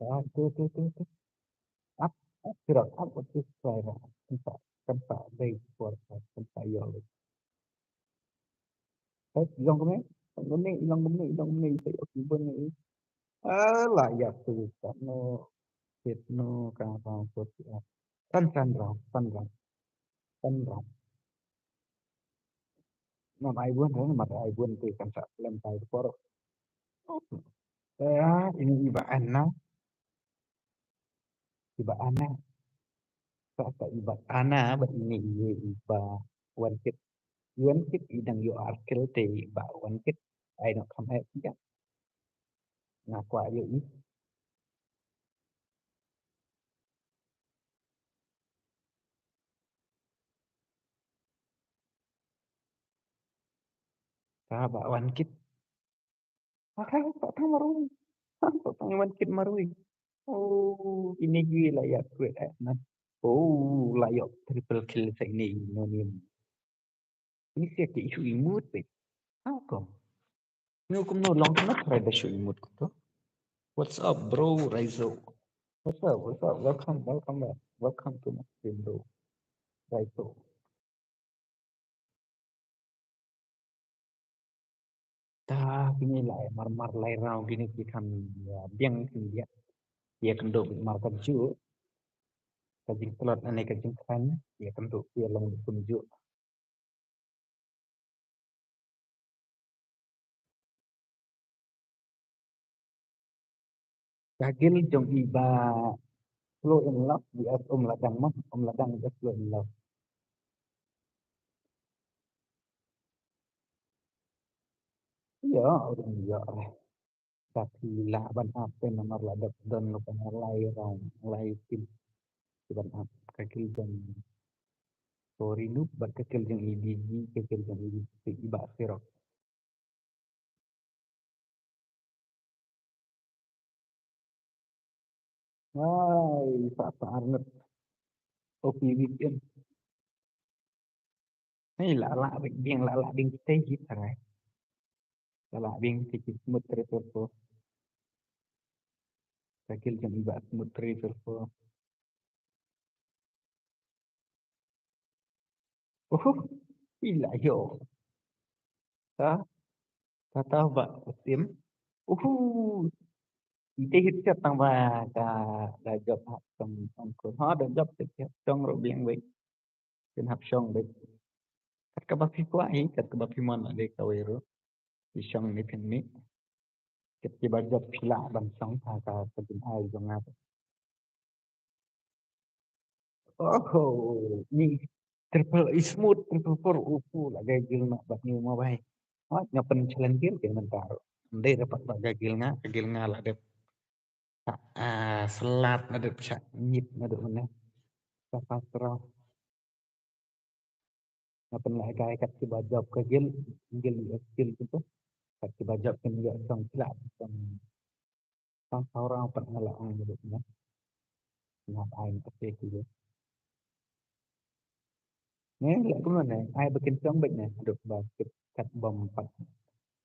Ah, tu, tu, tu, tu. Up, up, gerak, up, up, tu, tu, tu. Kan tak, kan tak, dei, kuat, kan tak, ya Allah. Eh, ilong kemne? Ilong kemne, ilong kemne, ilong kemne, isa yok, ibon ni. Alah, ya, tu, tak, no. Sit, no, kan, kan, kan, kan. Tan, tan, rong, tan, rong. Tan, rong. Nam ai bun, eh, mat ai bun, tu, kan, tak, lem, tai, por. Eh, ini iba Ana. Iba Ana. Sa, sa iba Ana, ba ini iye iba Wan Kit. Wan Kit i dang ïoh ar kill te iba Wan Kit. Ai nok kham hai tiga. Nga kwah ïoh i. Sa ba Wan Kit. Aka sa tang marwei. Sa tang Wan Kit marwei. Oh, ini gi la ïa kwet eh na. Oh, la ïoh triple kill sa ini, no ni. Ini sia ki issue imut be. How come? Ni hukum no long na try da issue imut ko to. What's up, bro, Raizo? What's up, what's up? Welcome, welcome back. Welcome to my stream, bro. Raizo. Ta kine lai mar mar lai rau kine ki kham ïa biang ki ïa. Ïa kynduh mar ka ju. Ka jingtlot ane ka jingkhlaiñ ïa kynduh ïa long kumjuh. Ka guild jong i ba Slow in Love, i as um la dang ma, um la dang i as Slow in Love. Ïa, u dang ïa. Ka phi lah ban ap te namar la dep don lo ka lai rong, lai team. Ki ban ap ka guild jong Tori Noob bad ka guild jong i D G, ka guild jong i D G, i Bah Sirok. Ai, sa sa arngut. O P weekend. Hei, la la bing, la la bing tei jit sarai. La la bing tei jit smooth triple four. Sakil jong i Bah smooth triple four. Uhu, ila yo. Ta, ta ta ba usim. Uhu. Ite hit chat tang ba ka da job hap song song ko. Ha da job chat chat song ro biang wei. Kin hap shong dei. Kat kaba phi kwah hi, kat kaba phi mon dei kawei ruh. Phi shong ni phin mih. Kat kiba jop phi lah ban shong ha ka ka jingaiñ jong nga. Oho, ni triple, i smooth triple four, uhu, la ka guild nga bad ni ma bai. Wat nga pyn challenge guild ke mynta ruh. Ndei dapat ba ka guild nga, ka guild nga la dep. Ah, slat na dep, sha nyit na dep mane. Sa pas terus. Nga pynlehkai kat kiba jop ka guild, guild ïa skill gitu. Kat kiba jop kan ïa song pla, song, song saw rau pat nga la ong gitu, ne. Nga ai na pate ki gitu. Ne, leh kumno ne, ai ba kin song beit ne, duk ba kit kat bom pat.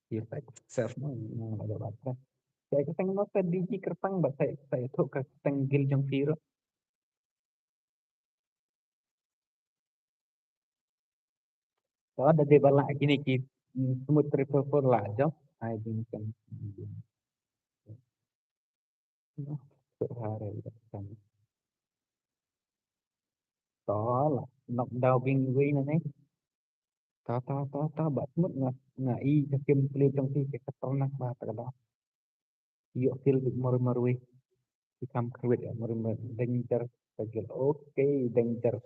Ïa sa self mo, nga la da ba. Sa ka tang no sa D G kyrpang ba sa, sa ïathuh ka tang guild jong phi ruh. To da dei ba lah kine ki, mm, smooth triple four lah jong. Ai jing kan. To lah knock down bing wei na ne. To to to to ba smooth nga nga i ka kim play jong ki ka tol nak ba ta ka da. Ïoh kill bit mor mor wei. Ki kam kyrwit ïa mor mor danger. Gil. Okay, danger.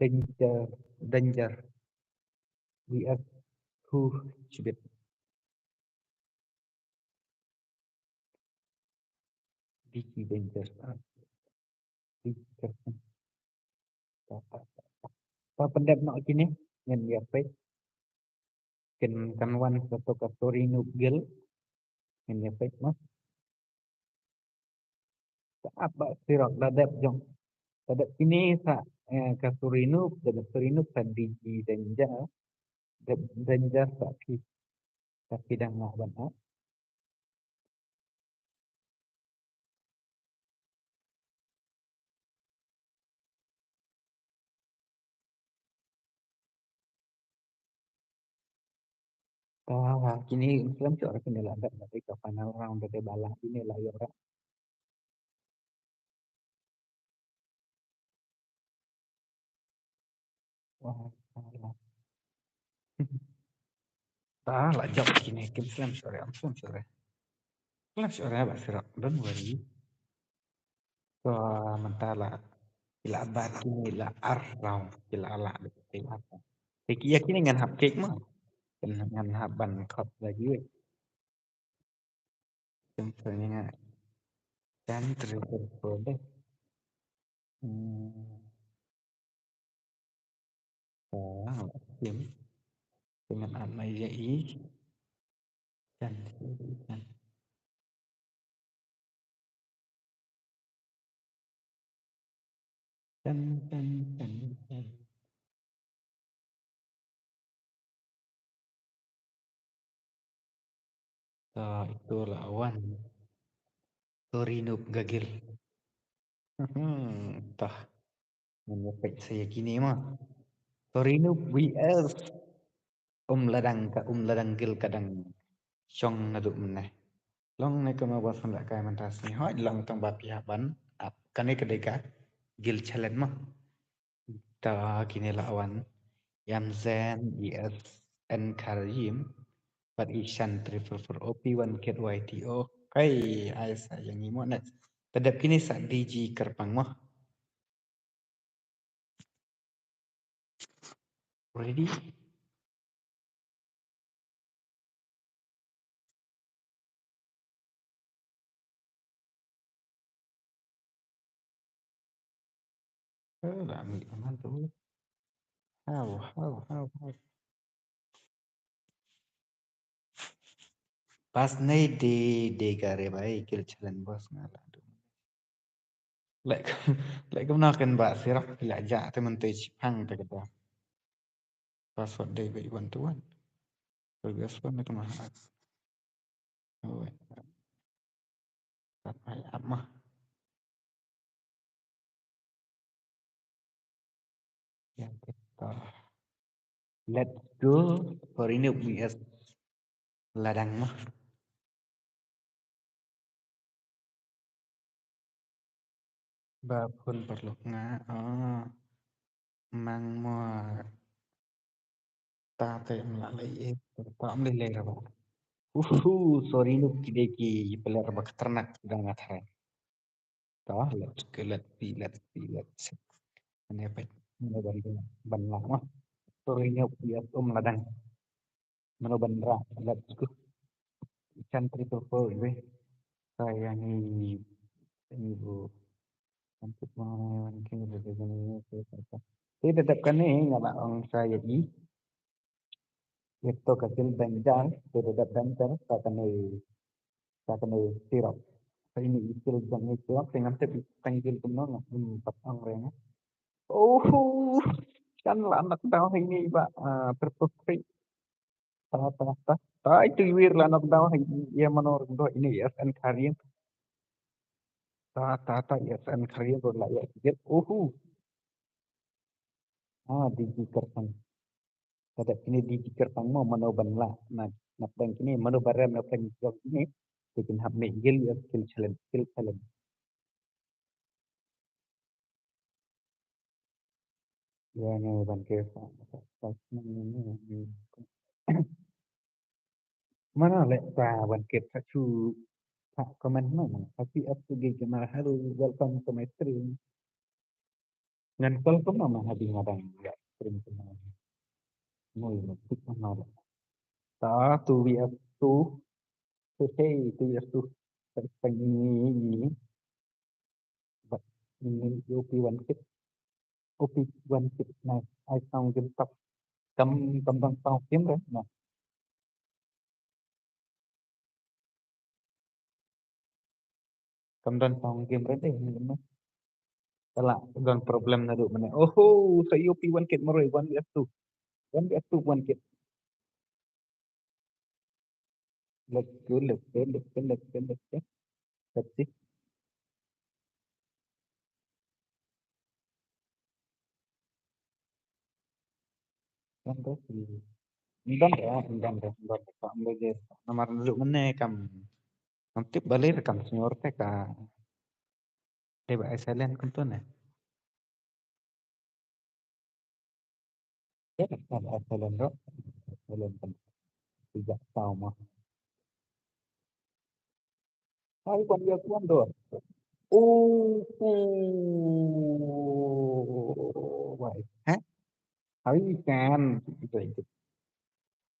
Danger. Danger. We are too stupid. Digi danger. Ah. Digi danger. Pa, pa, pa, pa. Pa pyndep noh kine. Ngan ïa peit. Kin kan wan sa to ka Tori Noob Gil. Ngan ïa peit noh. Sa ap Bah Sirok da dep jong. Da dep kine sa, eh, ka Tori Noob, da dep Tori Noob sa Digi danger. Dep danger sa ki. Sa ki dang lah ban ap. Ah, kine Muslim shuh kine la dep, dep ka final round, dep ba lah kine la ïoh. Wah, salah. Ta la jop kine, kim slem shuh re, ym slem shuh re. Slem shuh re Bah Sirok, don't worry. So mynta la, ki la bat kine la ar round, ki la, la, ki la ar. Te ki ïa kine ngan hap kick mo. Ngan, ngan hap ban khot lagi wei. Kin sa ïa nga. Kan triple four deh. Hmm. Ah, kim. Dengan amat ïa i. Kan, kan. Kan, kan, kan, kan. Ta, ito la wan. Tori Noob Gagil. Hmm, ta. Ngan ïa peit sa ïa kine mo. Tori Noob V S. Um Ladang ka, Um Ladang Gil ka dang shong naduh mynne. Long ne kumno ba san da kai mynta sngi, hooid long tang ba phi hap ban ap. Kane ka dei ka Gil challenge mo. Ta kine la wan. Yam Zen, E S N Karim. Bad Ishan triple four O P one K Y T O. Kai, ai sa ïa ngi mo next. Ta dep kine sa D G Kyrpang mo. Ready? Eh, la mih aman tu. How, how, how, how. Pas nei de, de gare bai kil challenge boss nga la tu. Lek, lek kumno kan Bah Sirok, lek ja te mentei chipang te kata. Password dei ba i one to one. Previous one na kama. Oh, wait. Kat ai ap mah. Ya, kita. Let's go. For ini V S Ladang mah. Ba phone paralok nga, ah, mang mo ta te mla lei eh, ta mla lei ra ba. Uhu, sorry nuk ki dei ki player ba khatarnak ki dang nga tharai. Ta, let's go, let's see, let's see, let's see. Ane pa, ane ban, ban lah mah. Sorry nuk ki um ladang. Mano ban rah, let's go. Ikan triple four weh. Sayang ni, ni bu. Cantik mana yang kini berdua ni. Te tetap kane nga ba ong saya i. Ito ka sil danger, te tetap danger, sa kane, sa kane Sirok. Sa ini i sil jong ni Sirok, te ngam tip i tang sil kumno nga, hmm, pat ong reng. Oh, kan la nak daw ini ba, ah, triple three. Ta, ta, ta. Ta, itu wir la nak daw, ïa mano ring doh ini, S N Karim. Ta, ta, ta, S N Karim, la ïa sikit. Uhu. Ah, D G Kyrpang. Kada kini D G Kyrpang mo, mano ban la, na, na pdeng kini, mano barem na pdeng jong kini. Te kin hap mih gil ïa skill challenge, skill challenge. Ïa ngi ban ke sa, sa, sa, mana leh sa ban ke sa chu, sa comment mana, sa si up to gig mana, hello, welcome to my stream. Ngan call kumno ma ha ding nga dang ïa stream kumno. Mo ïa tik kumno. Ta two V S two. Hey, hey, two V S two. Tang ini ini. But ini O P one kit. O P one kit. Nice. I sound game top. Kam kam dang sound game re. Nah. Kam don sound game re dei. Kala don problem naduh mynne. Oho, sa U P one kit marwei, one V S two. One V S two, one kit. Let's go, let's go, let's go, let's go, let's go. Let's see. Kan tu si. Ndon re, ndon re, ndon re. Kam bagi. Namar naduh mynne kam. Kam tip balei re kam senior te ka. Dei ba ai silent kumto ne. Ya, kan ai silent ro. Silent kan. Tidak tahu mah. Hai, kuan dia kuan tu. Oh, oh, wai. Hah? Hai kan.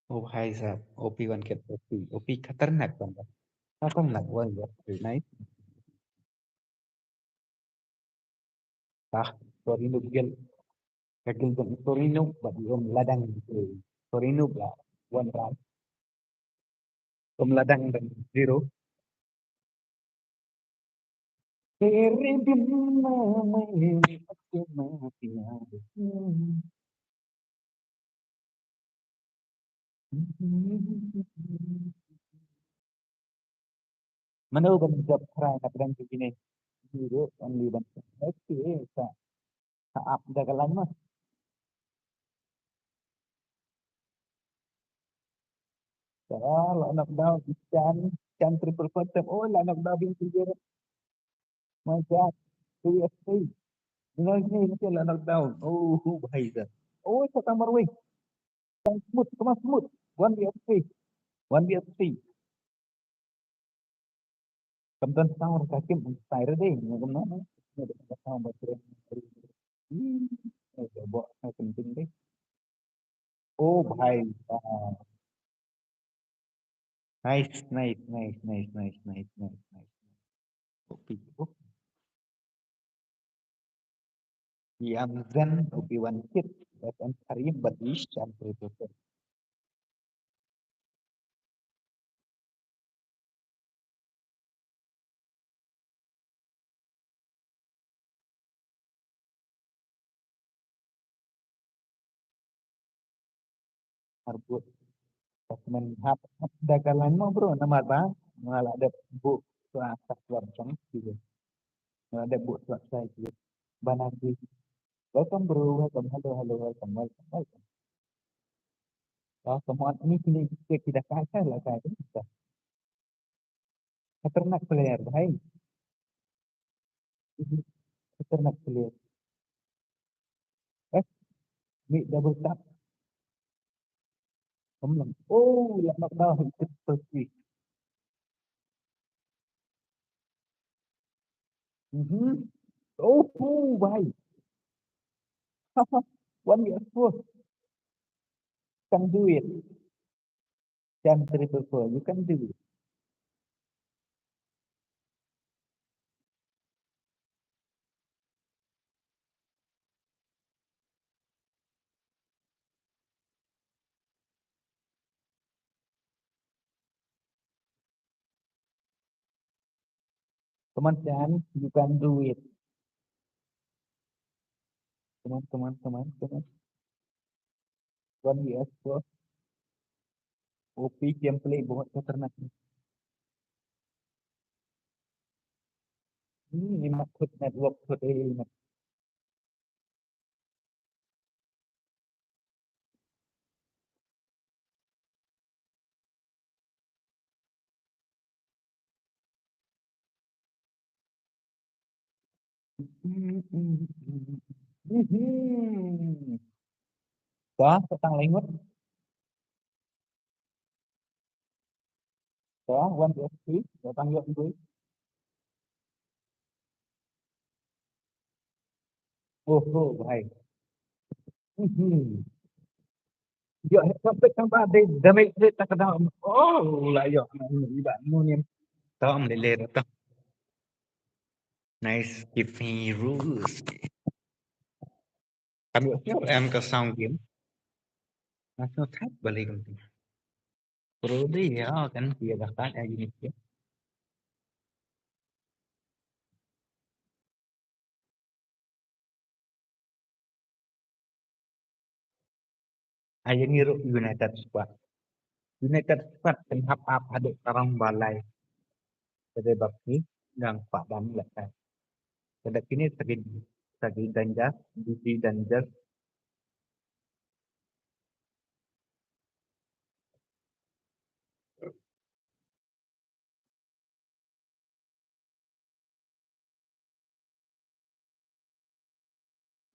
Oh, hai sab. O P one kit, O P. O P khatarnak kan. Khatarnak wan ya. Nice. Tah, sorry no gel. Ka gel jong sorry no, but you ladang. Sorry no ba one round. Kum ladang dan zero. Kere bin na mai na kena tiada. Mano ban jop try na pdeng tu kine. Zero only ban. Okay, sa. Sa up da ka line ma. Sa la knock down, Chan, Chan triple four tap. Oh, la knock down bin zero. My God. Two S three. Ino ino ino la knock down. Oh, hu bahai sa. Oh, sa tamar wei. Tang smooth, kama smooth. One V S three. One V S three. Kam don sound ka kim sai re dei. Ngam no. Ngam no sound ba tre. Hmm. Eh, bo, eh, penting dei. Oh, bhai. Ah. Nice, nice, nice. Kopi. Oh. Yang Zen, Obi-Wan Kit, S M Karim, Badish, Chan Triple Seven. Arbut. Takmen hap, hap da ka line mo bro, namar ba nga la dep bu sua ka suap song sih. Nga la dep bu suap sai sih. Bana sih. Welcome bro, welcome, hello, hello, welcome, welcome, welcome. Oh, semua ini sini kita kita kacau lah saya. Khatarnak player, bhai. Khatarnak player. Eh, ni double tap. Kemleng. Oh, la knock down, triple kill. Mhm. Oh, oh, bhai. One V S four. Can do it. Chan Triple Four, you can do it. Come on, Chan, you can do it. Come on, come on, come on, come on. One V S four. O P gameplay बहुत खतरनाक है. Hmm, ini mat khut network khut eh ini. Mhm. Dah, petang lengut. Dah, one, two, three, petang yuk, yuk. Oh, oh, bhai. Mhm. Yo, head topic tang ba de damage de tak ada. Oh, la yo. Iba nunim. Tom lele to. Nice, give me rules. Kami yo em ka sound game. National type balik kan. Pro de ya kan dia dah kan ya gini ya. Aja ngiru United Squad. United Squad kan hap ap haduh karang balai. Kedai bakti yang padan lekai. Kedai kini sagi sagi danger, biji danger.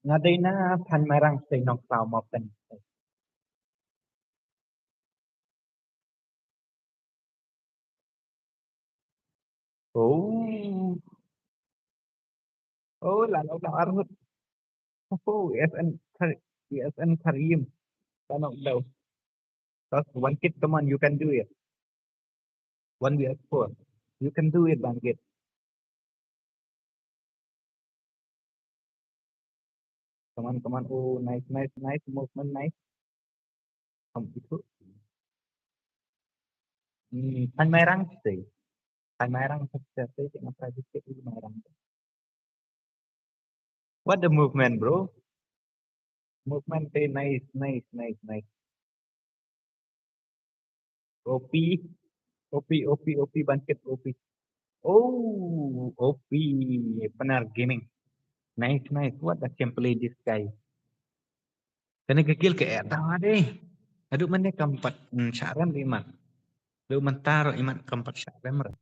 Nga dei na Phan Mairang sei nong khlaw mo pen. Oh. Oh, la la la arhut. Oh, S N Kar S N Karim. Tanok daw. That's one kid, come on, you can do it. One V S four. You can do it, one kid. Come on, come on. Oh, nice, nice, nice movement, nice. Come itu. Hmm, Phan Mairang sei. Phan Mairang sei, sei, sei, Phan Mairang. What the movement, bro? Movement, eh, nice, nice, nice, nice. O P, O P, O P, O P, bangkit O P. Oh, O P, Pnar Gaming. Nice, nice. What a gameplay this guy. Kane ka kill ka eh ta dei. Aduh, mane kam pat, hmm, shah rem imat. Aduh, mynta ruh imat kam pat shah rem ruh.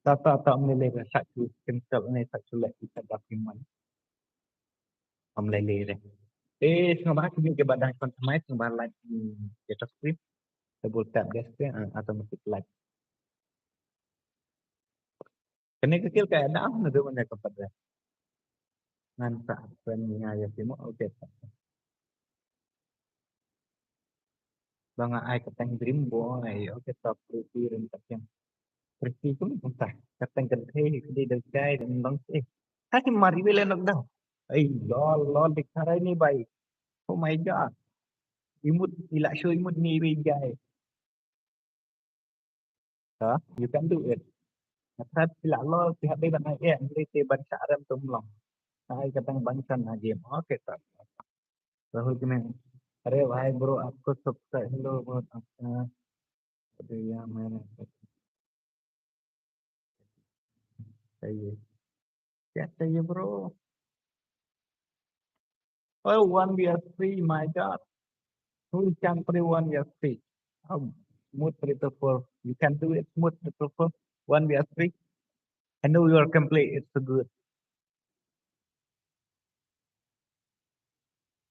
Ta ta ta mlele re sa chu kin sa ne sa chu le sa da pin man. Am lele re. Eh, sngewbha kini ke badang kon thamai sngewbha like, hmm, ya ta screen. Double tap dia screen, ah, automatic like. Kane ka kill ka eh na, na dei mane ka pat re. Ngan sa friend ni nga ya simo, okay. Ba nga ai ka tang dream boy, okay, top pretty ren ka tang. Pretty kum kum ta, ka tang kan thei, ka dei dal kai, dan long eh. Hai mari wele nok dau. Ai, lol, lol, dik tarai ni bai. Oh my God. Imut, ila show imut ni bai jai. Ha, you can do it. Nga thrang phi lah lol, phi hap dei ban ai eh, hynrei te ban shah rem tum long. Ai ka tang ban san ha game. Okay, tak. Rahul Kine. अरे भाई bro, आपको सबका hello bro, आपका अरे यार मैंने चाहिए। क्या चाहिए bro? Oh, one V S three, my God. Who can play one V S three? Oh, Smooth triple four. You can do it, Smooth triple four. One V S three. I know your gameplay, it's so good.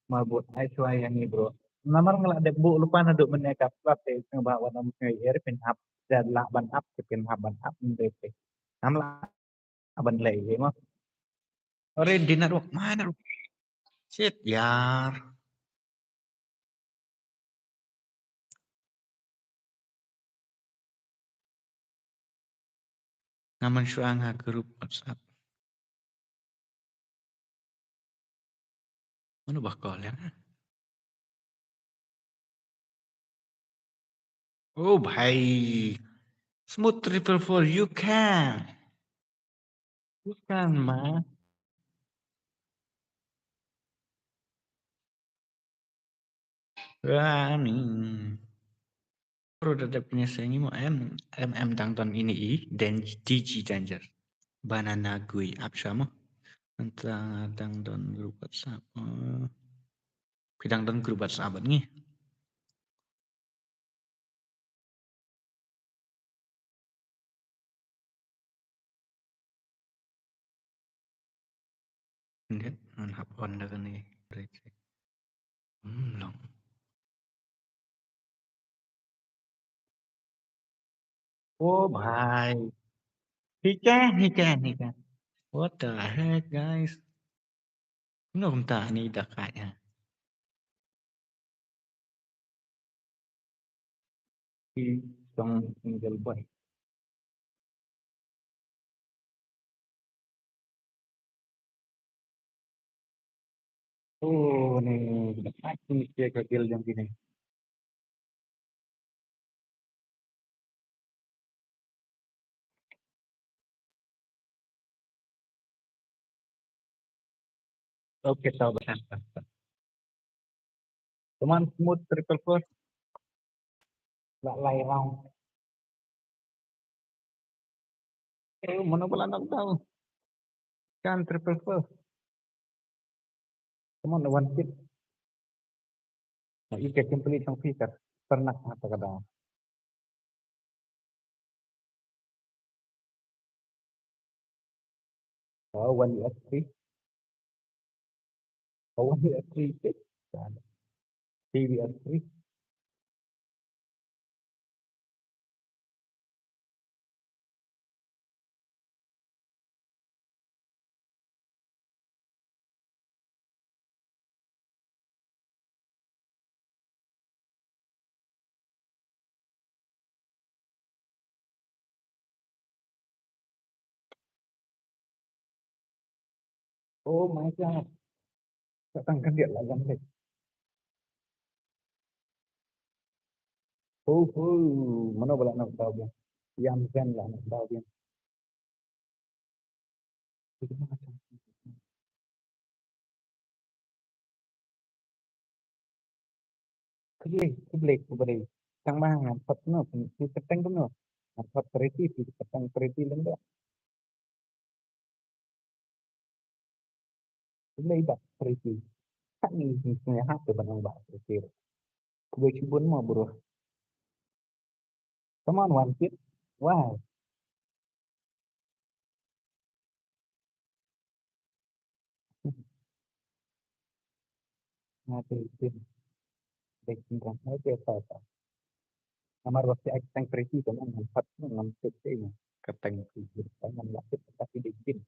Marbot, ai shuwa ïa ngi bro. Namar nga la dep buh lypa naduh mynne ka slot te sngewbha wat ym sngewsih phin hap. Te lah ban hap, te phin hap ban hap, mynta te. Ngam lah ban leh ïa mo. Ore di network, ma network. Shit, yar. Nga mynshuwa nga group WhatsApp. Mano ba call ïa nga? Oh bhai. Smooth triple four, you can. You can, man. Rani. Pro da dep kine se ngi mo em em em dang don ini i den D G danger. Banana gui ap sha mo. Anta dang don group WhatsApp. Oh. Phi dang don group WhatsApp ngi. Ndet, ngan hap on da kane. Hmm, long. Oh bhai. He can, he can, he can. What the heck, guys? Kumno kumta ni da kait ha. He song single boy. Oh, ni, ni, ni, ni, ni, ni. Okay, tau ba. Come on, smooth triple four. Lah lai round. Eh, mano ba la knock down? Kan triple four. Come on, one kit. Na ika complete tang phi ka ternak ha ta ka daw. Oh, one U S three. Oh, one U S three. T V S three. Oh my God. Ka tang khyndiat la jam leh. Ho ho. Mano ba la knock down biang? Yam Zen la knock down biang. Khublei, khublei, khublei. Tang ba ngan pat no, phi kyrteng kumno? Ngan pat Pretty, phi kyrteng Pretty lem da. Khublei Bah Pretty. Kane ni sngewbha te ban ong Bah Pretty. Khublei shibun mo bro. Come on, one kit. Wow. Nga te tin. Dei tin kan. Oke, apa apa. Namar waktu aku tang Pretty kan, ngan pat, ngan pat, eh, ka tang Pretty, ngan lah, tapi dei tin.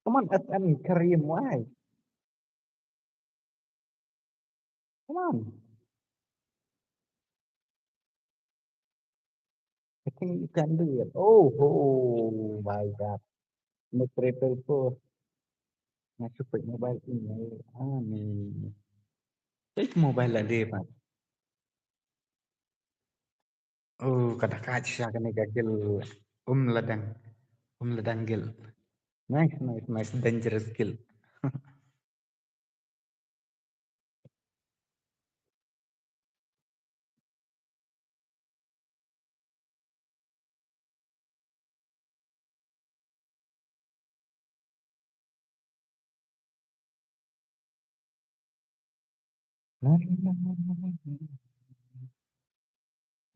Come on, S M Karim, why? Come on. I think you can do it. Oh, oh my God. Mister Triple Four. Nga shu peit mobile email. Ah, ni. Peit mobile la dei pat. Oh, ka da kait sha kane ka guild. Um Ladang. Um Ladang guild. Nice, nice, nice. Dangerous guild.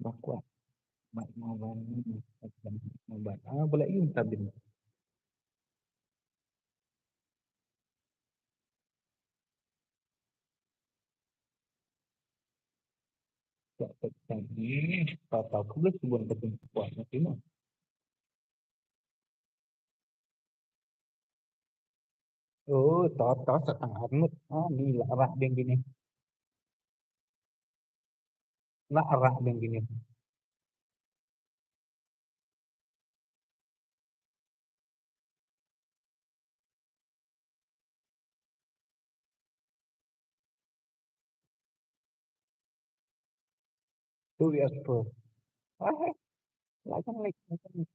Ba kwah. Mat mobile ni, mat mobile. Ah, ba la ïoh ta bin. Tak, tak, tak. Ni, tak tahu pula cuba baca kuat macam mana. Oh, to, to, sa tang arngut. Ah, ni lah rak ding kine. Lah rak ding kine. Tu ya, tu. Ah, hai. Lah jang leh, lah jang leh.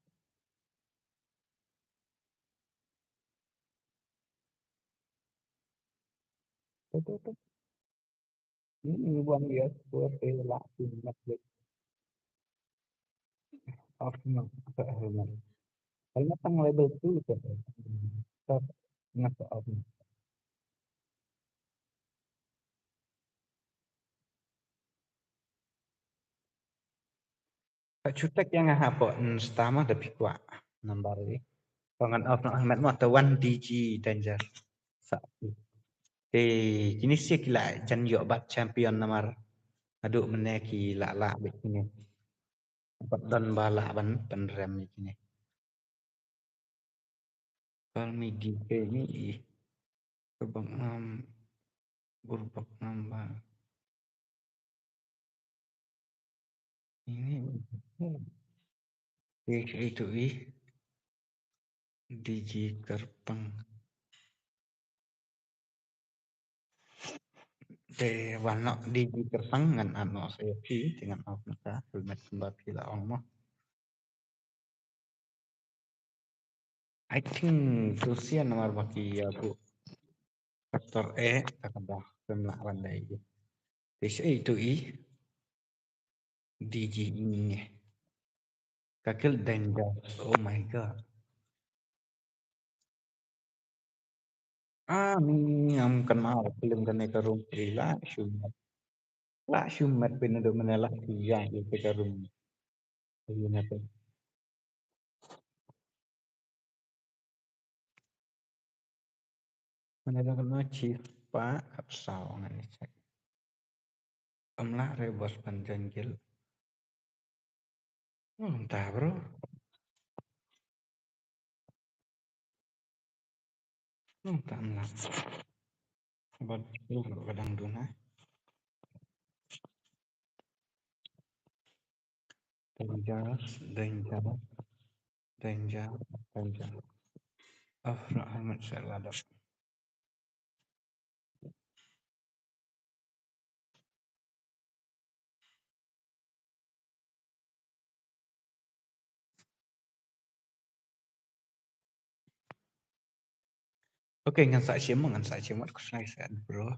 Tu, tu, tu. Ini buang dia, buat dia lah, tu nak leh. Off no, apa, apa. Kalau tang level two tu, tak, nggak off no. Ka chutek ïa nga hapoh Insta ma da phi kwah nambar ri. Ko ngan off noh, Ahmed, mo, te one D G danger. Sa. Te kine sha ki la jan ïoh bad champion namar haduh mynne ki la lah bad kine. Pat don ba lah ban pynrem ïa kine. Pal migi ke ni i. Kebak ngam, burbak ngam ba. Ini. Ke itu i. Digi Kyrpang. Te wan noh Digi Kyrpang ngan add noh sa ïa phi, te ngan off noh ka helmet kumba phi la ong mo. I think to sian namar ba ki ïa buh factor A, ta ka ba pem lah ban dei. Te shi itu i. Digi i. Ka kil danger. Oh my God. Ah, mi ngam kynmaw film kane ka room three la shumet. La shumet pyn do mane la ïa ïa ka room. Ïa na pyn. Mane da kano chief pa ap saw ngan i check. Am lah re bos pan jan gil. Nong ta bro. Nong ta am lah. Bad lu ka dang duna. Danger, danger, danger, danger. Oh, no, I'm not sure what. Okay, ngan sa shim, ngan sa shim wat ku snai sa bro.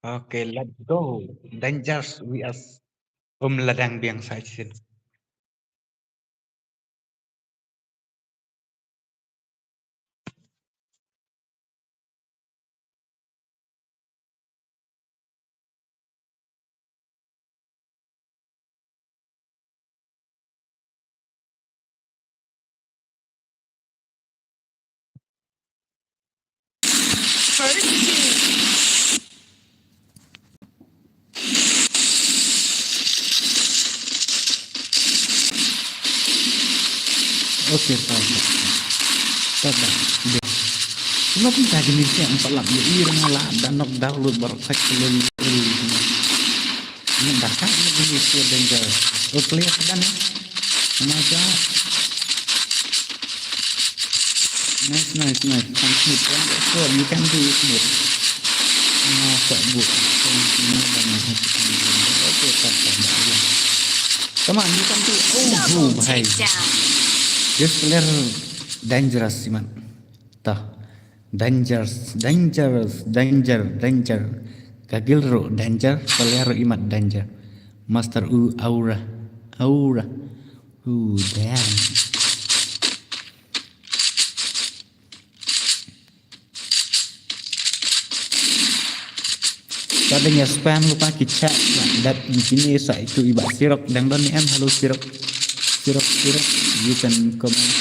Okay, let's go. Dangers we are. Um ladang biang sa shim. First team. Okay, ta ta ta ta. Dia. Lo pun tadi ni siang empat lap dia ira ngala dan nok download baru kacil lagi. Ini dah kan ini dia danger. Oh, clear kan ya? Maja. Nice, nice, nice. Thank you. One, four. You can do it, mate. Ah, tak good. Continue dan okay, tak tak tak. Come on, you can do it. Oh, bro, bhai. This player dangerous, man. Tah. Dangerous, dangerous, danger, danger. Kagil ro danger, player imat danger. Master u aura, aura. U damn. Sa dang ïa spam lypa ki chat, dap ïa kine sa itu i Bah Sirok dang don ne em, hello Sirok. Sirok, Sirok, you can comment.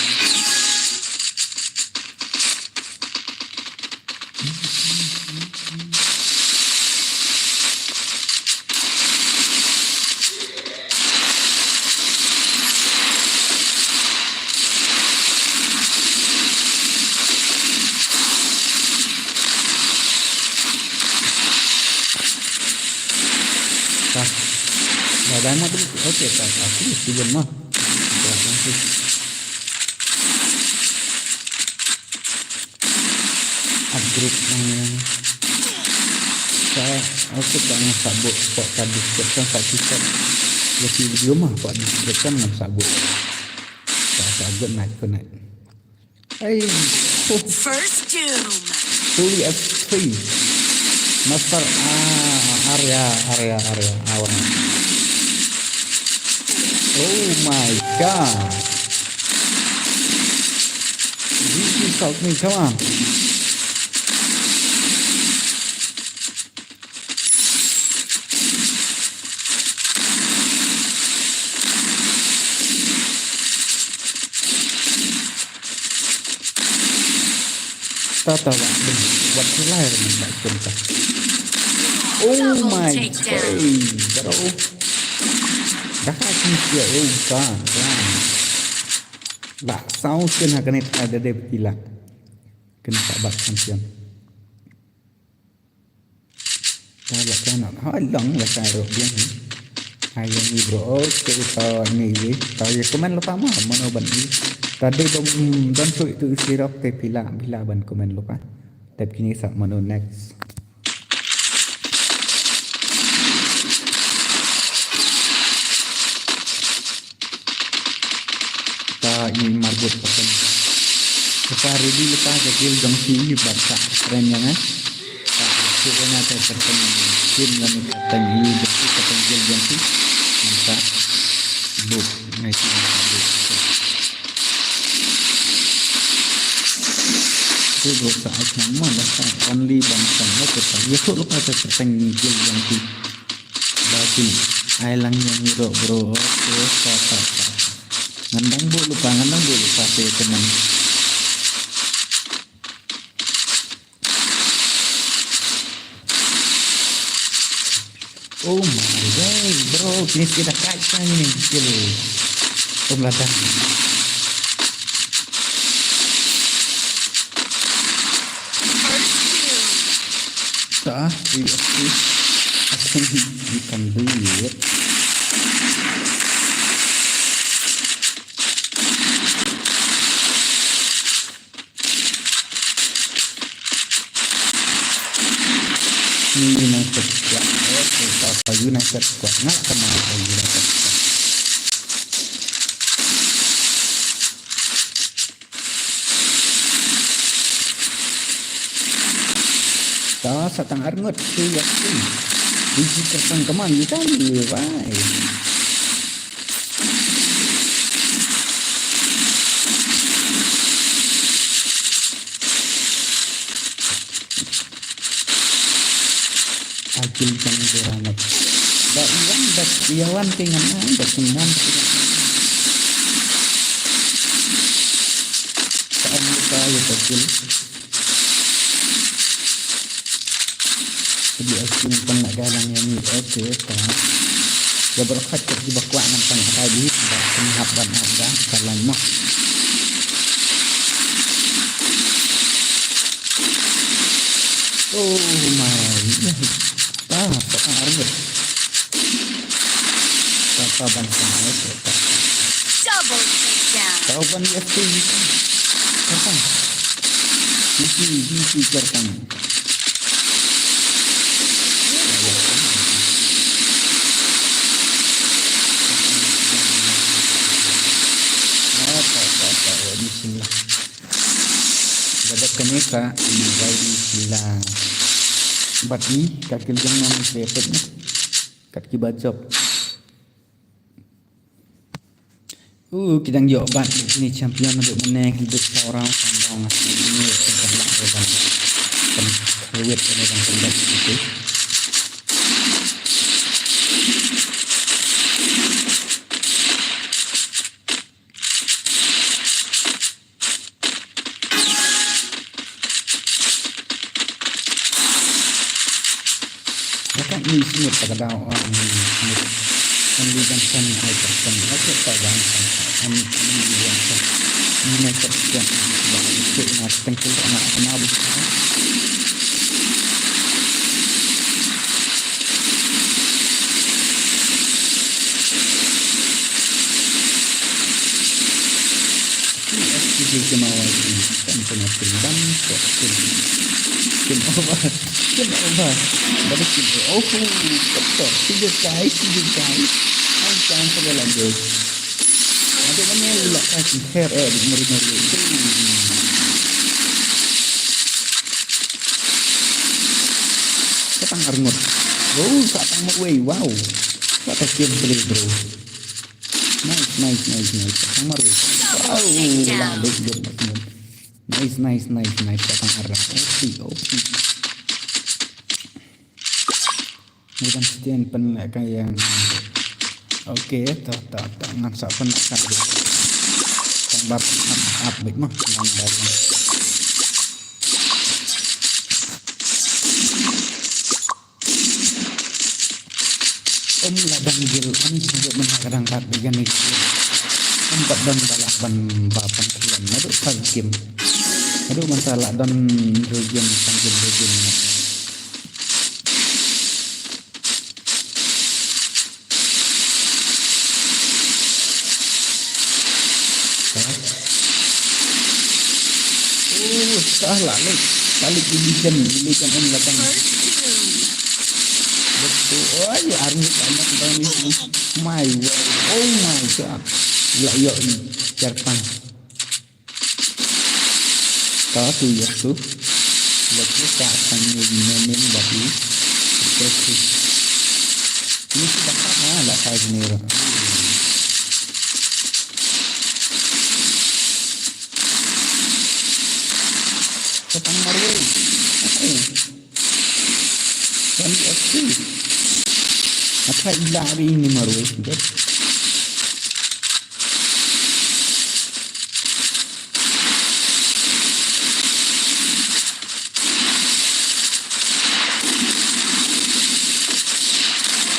Tah. Dah dah mah tu. Okey, tah, tah. Aku student mah. Tah, tah. Add group, eh, sa, okay, tang sabut, buat kat description, kat sisat. Lagi video mah, buat description, ngan sabut. Sa, sabut, naik, connect. Hey. First doom. Fully F three. Master, ah, area, area, area. Awan. Oh my God. This is something, come on. Ta ta wa, wat lai rin ba kun ta. Oh my God, bro. Dah ka Ïa, oh, ka, ka. La saw sien ha kane ka da dei pila. Kane ka bat champion. Ta la ka na. Ha long la ka ro biang. Hai yang ni bro. Okay, ta ni wi. Ta ïa comment la ta ma mano ban ni. Ta dei dom don sui tu sirok te pila pila ban comment la ka. Tep kini sa mano next. Ka i marbut pakan. Ka ready lepas ka kill jong ki bad ka kren yang eh. Ka kira na ka kata kill yang kata i jong ki kata kill jong ki. Masa buk ngai ki buk. Tu dosa ai nama lah ka only bangsa lah kita. Ya tu lepas ka kata kill jong ki. Ba kin ai lang ïa ngi ruh bro. Okay, ta ta ta. Ngan dang buh lypa, ngan dang buh lypa te kynmaw. Oh my god, bro, kine ki da kai kane kill. Ym lah dang. First kill. Ta, we, I think we can do it. Ni United Squad. Okay, ta, ta United Squad. Nga la kenal ta United Squad. Ta sa tang arngut tu ya tu. Biji kertang keman ni kan ni, wai. Akil jang deramat. Ba iwan ba iwan tingan ai ba tingan tingan. Ka ong ka ya akil. Jadi akil pun nak galang yang ni. Okay, okay. Ya berkat kat di bakwak nang tang tadi ba penghap ban ada kalang mah. Oh my god. Ah, tak arngut. Tata ban tang. Double takedown. Tau ban ya tu. Tata. Isi isi kertang. Bismillah. Ba dep kane ka i bai i sila. Bad i ka kill jong nang i se pet ne. Kat ki ba jop. Uh, ki dang ïoh bat ni champion na duk mane ki duk saurang sandong ni kan kan lah ban kan kawit kan kan kan. Ka ni smut ta ka daw, ah, ni smut. Kan di kan kan ai ka kan. Ka ka ka kan kan. Kan kan di kan kan. Ni na ka kan. Ba ni ka na tengkul na na bu. Sijil kena wai sini. Kan kena tendang, kok, kena. Kena apa? Kena apa? Balik kena. Oh, betul. Sijil kai, sijil kai. Ang kang pala lagi. Ada mana ulak kai sini. Her, eh, di mari-mari. Katang arngut. Oh, katang mat wei. Wow. What a game play, bro. Nice, nice, nice, nice. Patang maru. Wow, la dek dek. Nice, nice, nice, nice. Patang arah. Oke, oke. Ni kan setian pen ka yang. Oke, ta ta ta ngan sa pen ka. Tang bar up up bit mah. Tang bar. Um la dang gil, um sngewthuh mynta ka dang pat begin ïa ka game. Um pat don ba lah ban ba pynkhlan naduh first game. Naduh mynta lah don hynriew game, san game, hynriew game. Oh, sah lah leh. Balik di Legion, di Legion um la dang. First doom. Betul. Oh, ya army banyak banget ni. My word. Oh my god. Lah yo ni. Jarpang. Ka tu ya tu. Lagi ka akan ni memin bagi. Betul. Ini sudah tak ada lah saya ni. Ka tang marwei. Kan di S P. Apa ila hari ini marwei? Dep.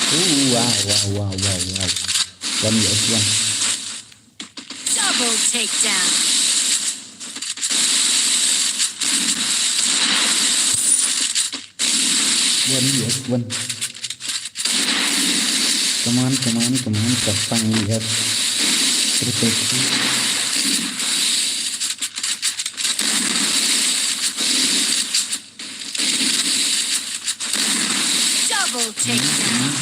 Oh, wow, wow, wow, wow, wow. One yes one. Double takedown. One yes one. Come on, come on, come on. Kapang yes. Triple kill. Double takedown.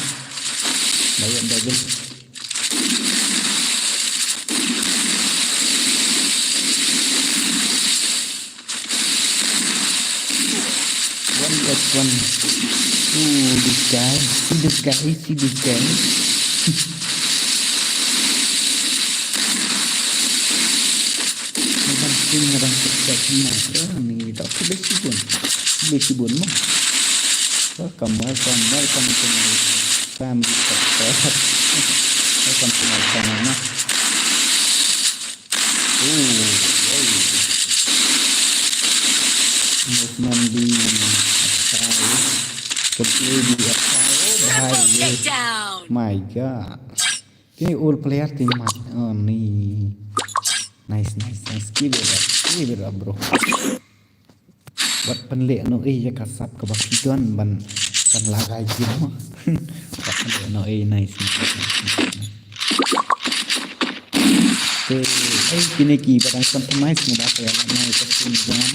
Bayar double. One at one. Ooh, this guy. See this guy. See this guy. Ngan sing ngan sing sing ni tak boleh sibun. Boleh sibun mah. Welcome, welcome, welcome to my family. Welcome to my channel. Movement di attack. Completely attack. Oh, bhai, ye. My god. Kini all player team mat. Oh, ni. Nice, nice, nice. Keep it up. Keep it up, bro. Wat pynleh noh ei ïa ka sap kaba ki don ban, ban lagai jin mo. Wat pynleh noh ei, nice, nice, nice, nice. Te ei kine ki ba dang customize mo ba ka ïa la nai ka skin jam.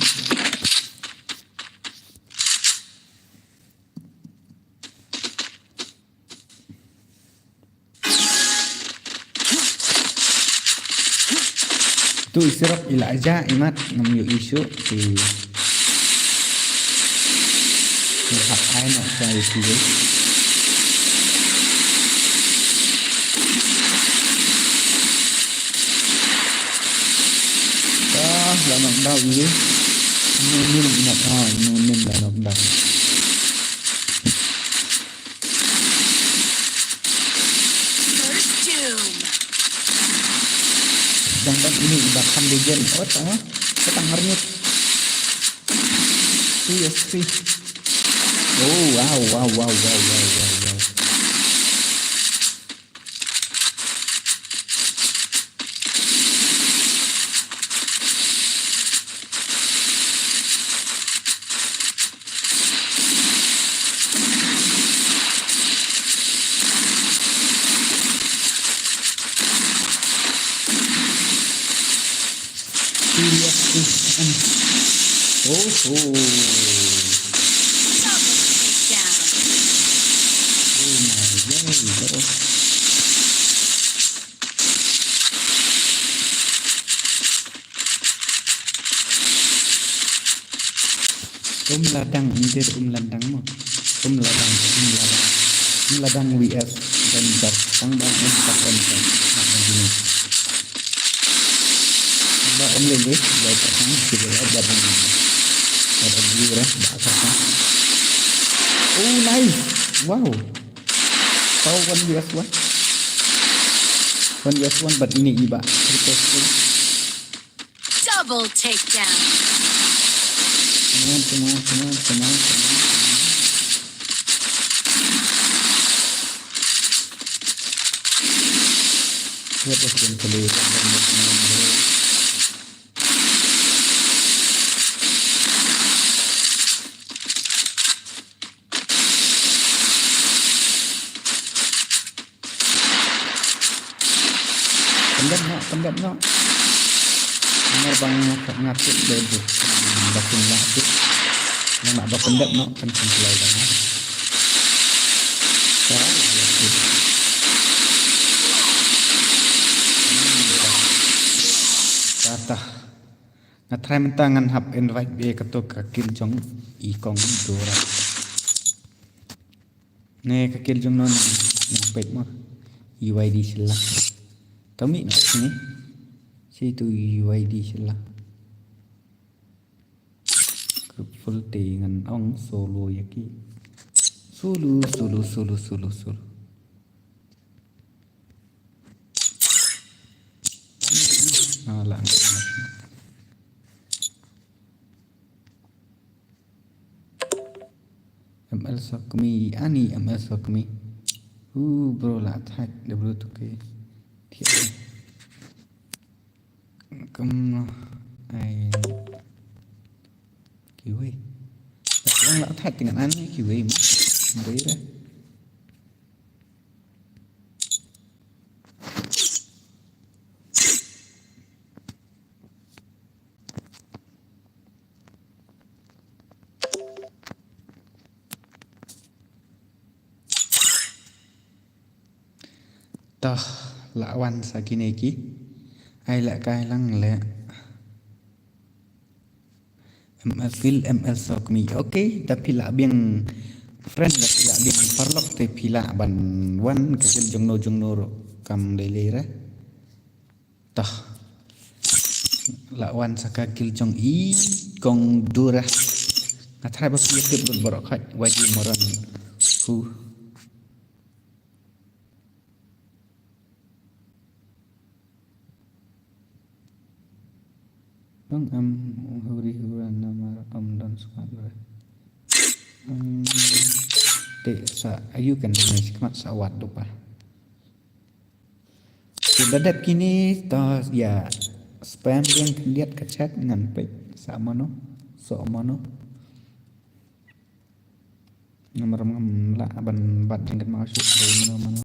Tu i sirok i la ja i mat ngam ïoh i shu i. Ngam hap ai noh sa i shu. Ah, la knockdown i. Inu nim i mat, ah, inu nim la knockdown. First doom. Dang dang ini iba kan degen. Oh, tama. Petang armut. Two S three. Oh, wow, wow, wow. Two S three. Oh, oh. Double takedown. Oh my god, bro. Um la dang, indir um la dang mo. Um la dang, um la dang. Um la dang V S dan dak. Tang ba um dak dan dak. Nak lagi ni. Tang ba um lagi, dak dak tang, kita dak dak dan. Dak dak dulu dah, dak dak tang. Oh, nice. Wow. Kau one V S one. One V S one, but ini iba. Triple kill. Double takedown. Come on, come on, come on, come on, come on, come on. What a simple. Pyndep noh, pyndep noh. Namar ba nga, nga tip ba ba kin lah tip. Nga lah ba pyndep noh, kan kin pynlait da nga. Ka, ka tah. Nga try mynta ngan hap invite beit kato ka kill jong i kong Dora. Ne ka kill jong no ne, ne peit mo. U I D sila. Tami no sini. Situ U I D sila. Group full te ngan ong solo ya ki. Solo, solo, solo, solo, solo. Ah, la. M L Sokmi, ani M L Sokmi. Uh, bro, la thait, da bro tu ke. Thiah. Kum ai kiwei. Tapi ang la thait dengan ani kiwei. Dei re. Toh, la wan sa kine ki. Ai la kai lang le. M L Phil, M L Sokmi. Okay, da phi la biang friend, da phi la biang paralok te phi la ban wan ka kill jong no jong no ruh kam dei lei re. Toh. La wan sa ka kill jong i kong Dora. Nga try ba phi tip lut baroh khat. Wai di moron. Hu. Bang am huri hura namar am don squad re. Am, te sa ayu kan ni squad sa wat dupa. Te da dep kine to ya spam biang khyndiat ka chat ngan peit sa mano, so mano. Namar ngam lah ban bat jingkynmaw shuh dei mano mano.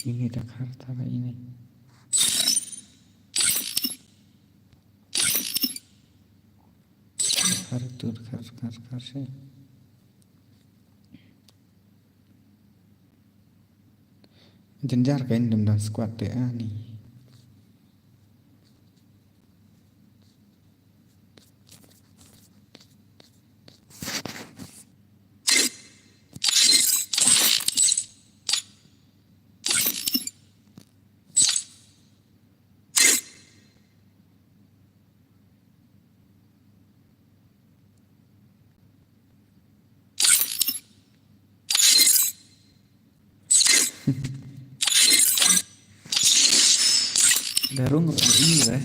Ini da khar ta ba ini. Khar tu khar khar khar sih. Jynjar ka in dum dang squad te ani. Darung ini re.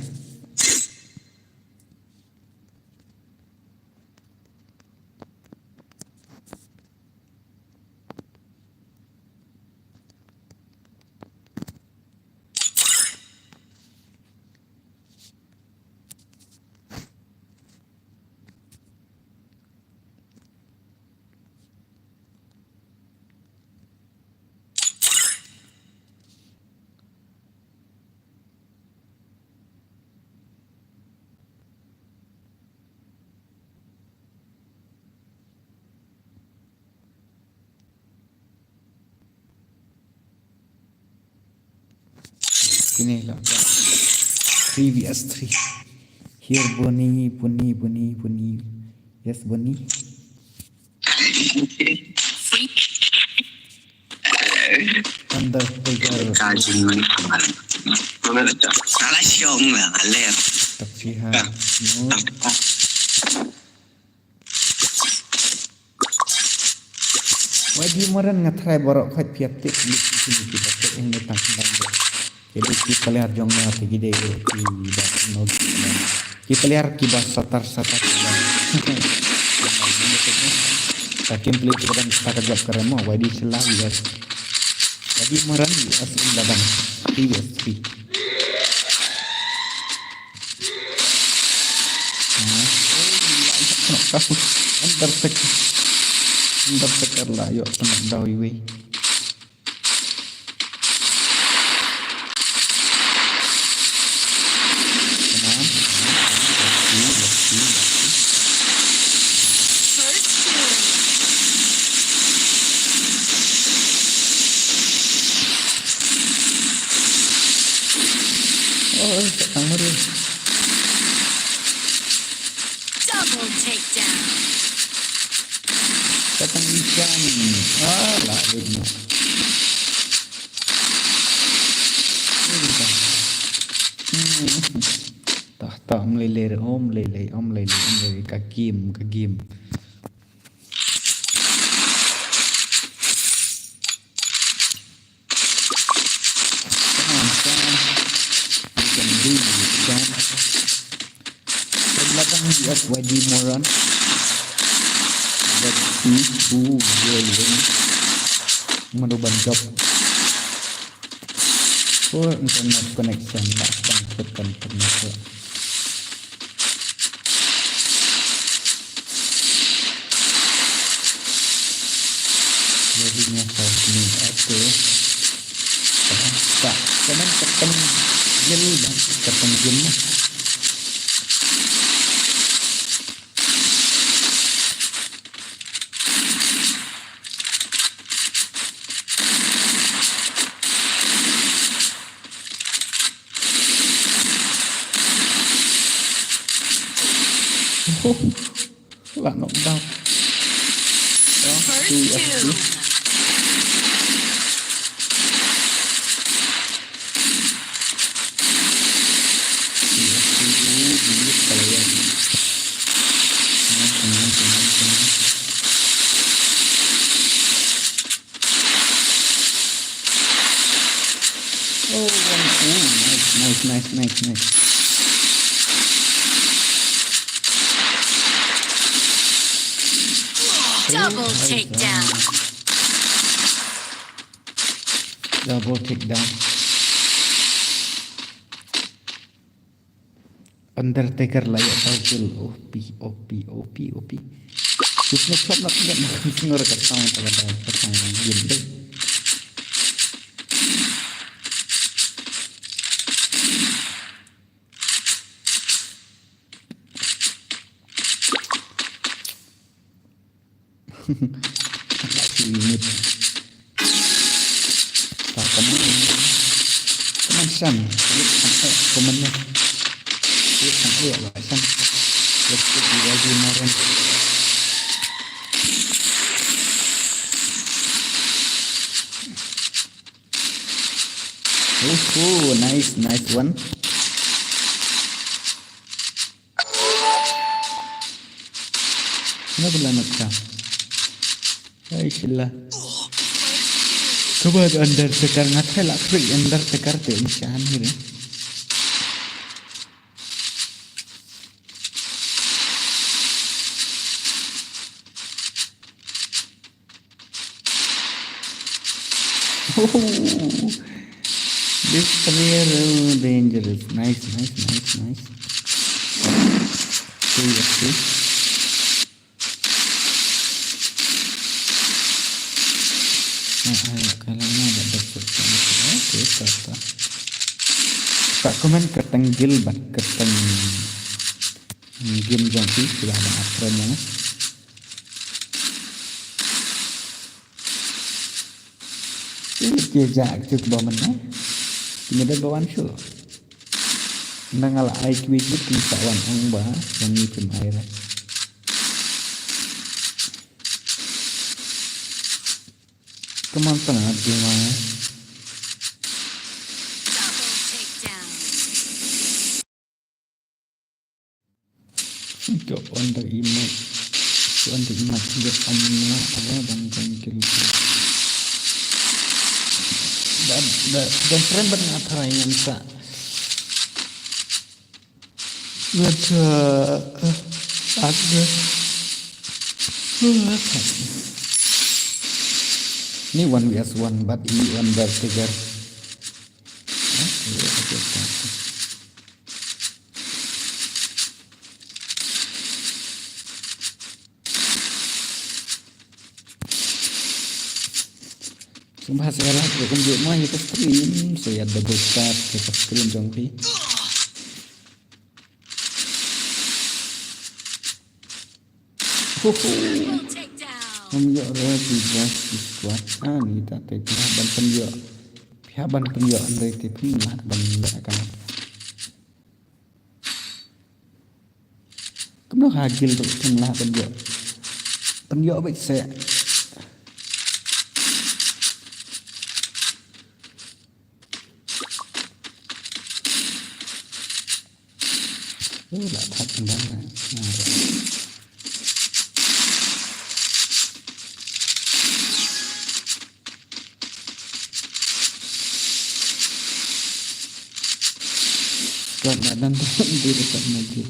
Kine la three V S three. Here Boni, Boni, Boni, Boni. Yes, Boni. Under pressure. Salah shong lah, aler. Taksiha. No. Wai di moran nga try baroh khat phi ïa tip lut sini kita tip ïa ngi tang sendang. Ki dei ki player jong nga te ki dei ki ba no ki player ki ba satar satar ki ba. Ta kim play ki ba ta ka jap ka remo wai di sila yes. Wai di maran yes in da ban. Yes. Undertaker. Undertaker la yo tengah daw iwi. Oh, tak tahu dia. Double takedown. Datang ikan. Alah, ini. Ini kan. Hmm. Tah, tah, meleleh, om lele, om lele, om lele, ka game, ka game. Come on, Sam. You can do it, Sam. From Ladang di F Y D moron. Let's see who will win. Mano ban jop. Poor internet connection, la bang kut kan internet. Jadi nya sa ni aku. Tak, tak, kaman katang jil dah, katang jil mah. Oh, la knockdown. Oh, first two F two. Two. Two F two, oh, gila, kalau ya. Tenang, tenang, tenang, tenang. Oh, one. Oh, nice, nice, nice, nice, nice. Double takedown. Double takedown. Undertaker la ïa saw kill. O P, O P, O P, O P. Kita nak nak nak nak ka sound ta ka da ka sound game deh. Limit. Come on. Come on, Sam. Limit sampai komen ni. Limit sampai ya, Sam. Let's go, we will be more than. Oh, nice, nice one. Kenapa lah nak kah? Hai, sila. Coba tu Undertaker, ngathai lah krik Undertaker tu, insya Allah ni. Oh, this player, oh, dangerous. Nice, nice, nice, nice. Two F two. Ah, ah, kalau ni ada dapat. Okay, tak apa. Tak komen katang gil bad katang game jong phi, sudah ada apa ni. Ki ja ki ba mynta. Ki meda ba wan shu. Nang ala ai ki wit ki sa wan ong ba yang ni pun ai ra. Come on, tengah di mana? Go on the image. Go on the image. Get on the, apa, dan jengkel. Da, da, da friend ban nga try ngan sa. Ngan sa, eh, at, eh. Ni one versus one, but ini one versus tiga. Sngewbha share like, rukom ïa ka stream, sa ïa double tap ïa ka stream jong phi. Huhu. Ngam ïoh re ki best ki squad. Ah, ni ta te phi hap ban pynïoh. Phi hap ban pynïoh hynrei te phim lah ban ïoh ka. Kumno ha guild ruh phim lah ban ïoh. Pynïoh beit seh. Oh, la thak ynda la. Squad na dan di dekat lagi.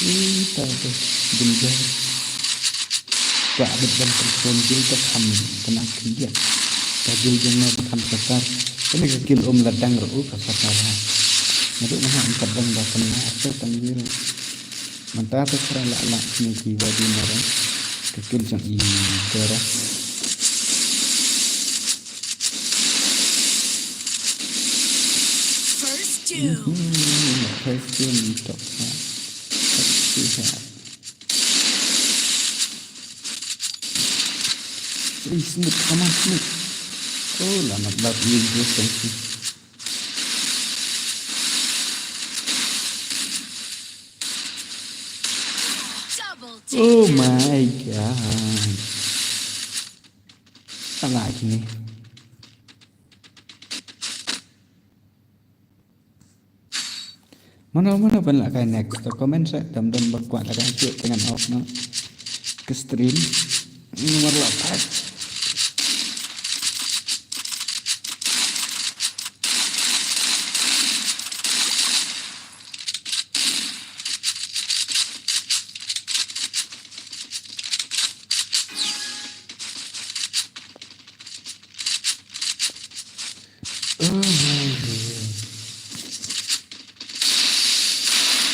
Ih, tak ada. Genjar. Ka bit ban pyrshang guild ka kham kena khyndiat. Ka guild jong nga ka kham satar. Kane ka guild um la dang ruh ka satar ha. Naduh nga ha empat dang ba kena asal tang guild. Mynta te khra la la kine ki wadi mara. Ka guild jong i dara. First doom. Mhm, first doom top ha. Top ha. Ih, smooth, come on, smooth. Oh, la nak bab ye je thank you. Double Oh takedown. My God. Ala kine. Mano mano ban lehkai next to comment seh, dam dam ba kwah lehkai shuh te ngan off noh ka stream. Namar la thak.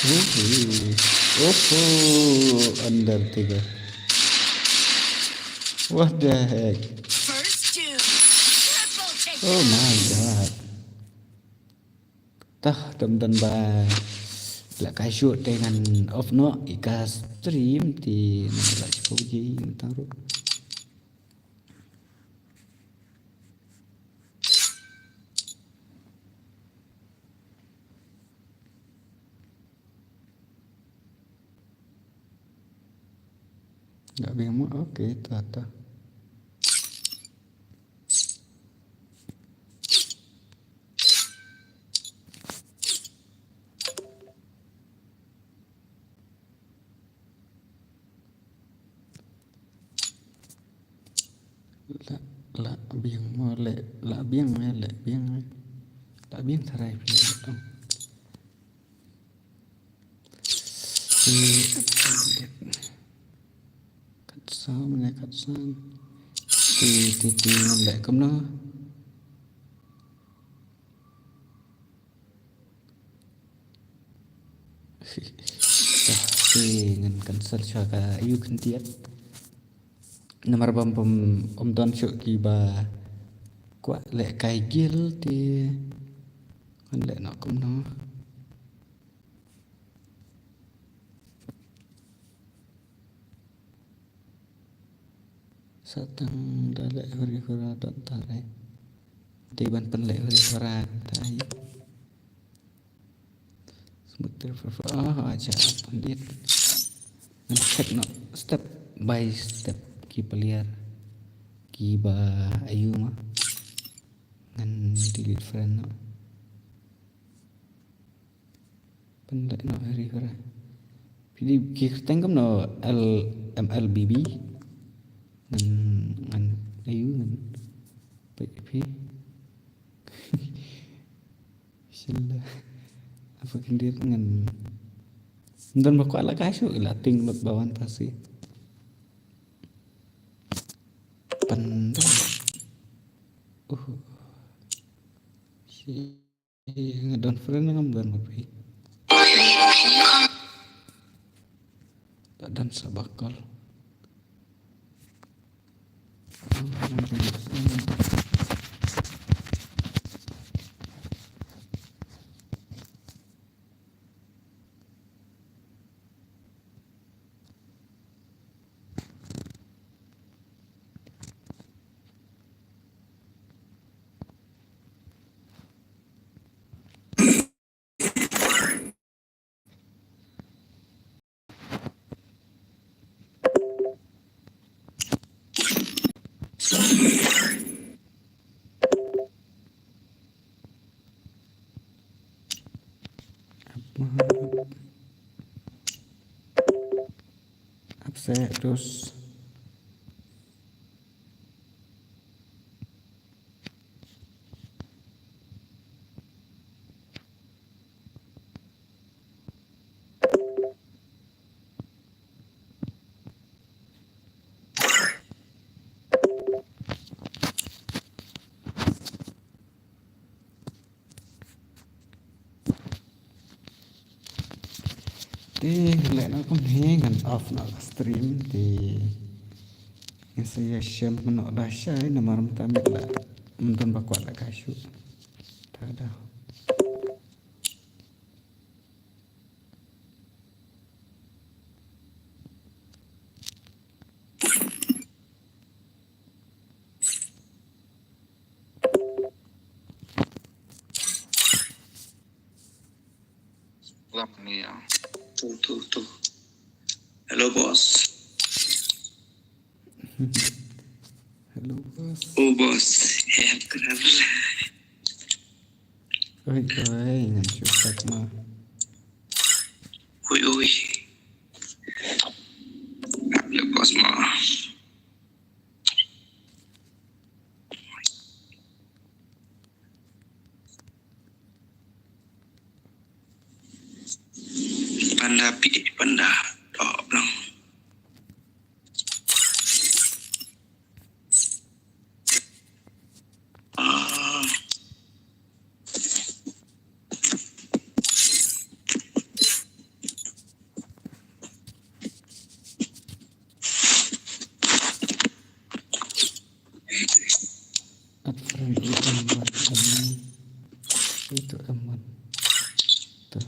Oho, oho, Undertaker. What the heck? First doom. Triple takedown. Oh my God. Tah, dam dam ba lehkai shuh te ngan off noh ïa ka stream te ngan la shu ji tang ruh. Nga biang mo, okay, ta ta. La, la biang mo le, la biang me, le biang me. La biang tharai phi. Ti, kat sam ne kat sam. Ti, ti, ti, le kumno. Te ngan cancel shuwa ka ayu khyndiat. Namar bam bam ym don shuh kiba kwah lehkai guild te ngan leh noh kumno. Sa tang da leh huri hura don tare. Dei ban pynleh huri hura tai. Smooth trip for, ah, acha, pandit. Ngan check noh step by step ki player kiba ayu ma. Ngan delete friend noh. Pynleh noh huri hura. Phi dei ki kyrteng kumno, L M L B B. Ngan, ngan, ayu ngan. Peit phi. Apa khyndiat ngan. Don ba kwah la ka shu la ting lut ba wan pasi. Pynban. Uh. Shi nga don friend ngam don ba phi. Ta don sa ba call. Abse terus. Te leh na kumne ngan off na ka stream te ngan sa ïa shem noh da shai namar mynta mih la mynta ba kwah la ka shu. Tada. Lam ni ya. Tu tu tu. Hello boss. Hello boss. Oh boss. Help kenapa? Oi oi ngan shu tak ma. Ui ui. Help boss ma. Panda pi panda. Tok dong. Ah. Add friend to M one. Itu M one. Tuh.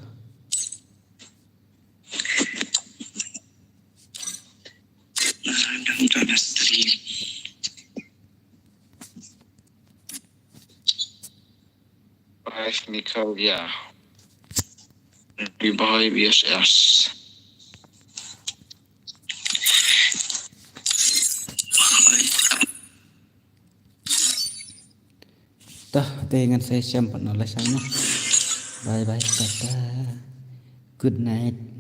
Dang dang stream. Five Nickel, yeah. Bye bye, B S S. Tah, te ngan sa shem pat noh la sha na. Bye bye, tata. Good night.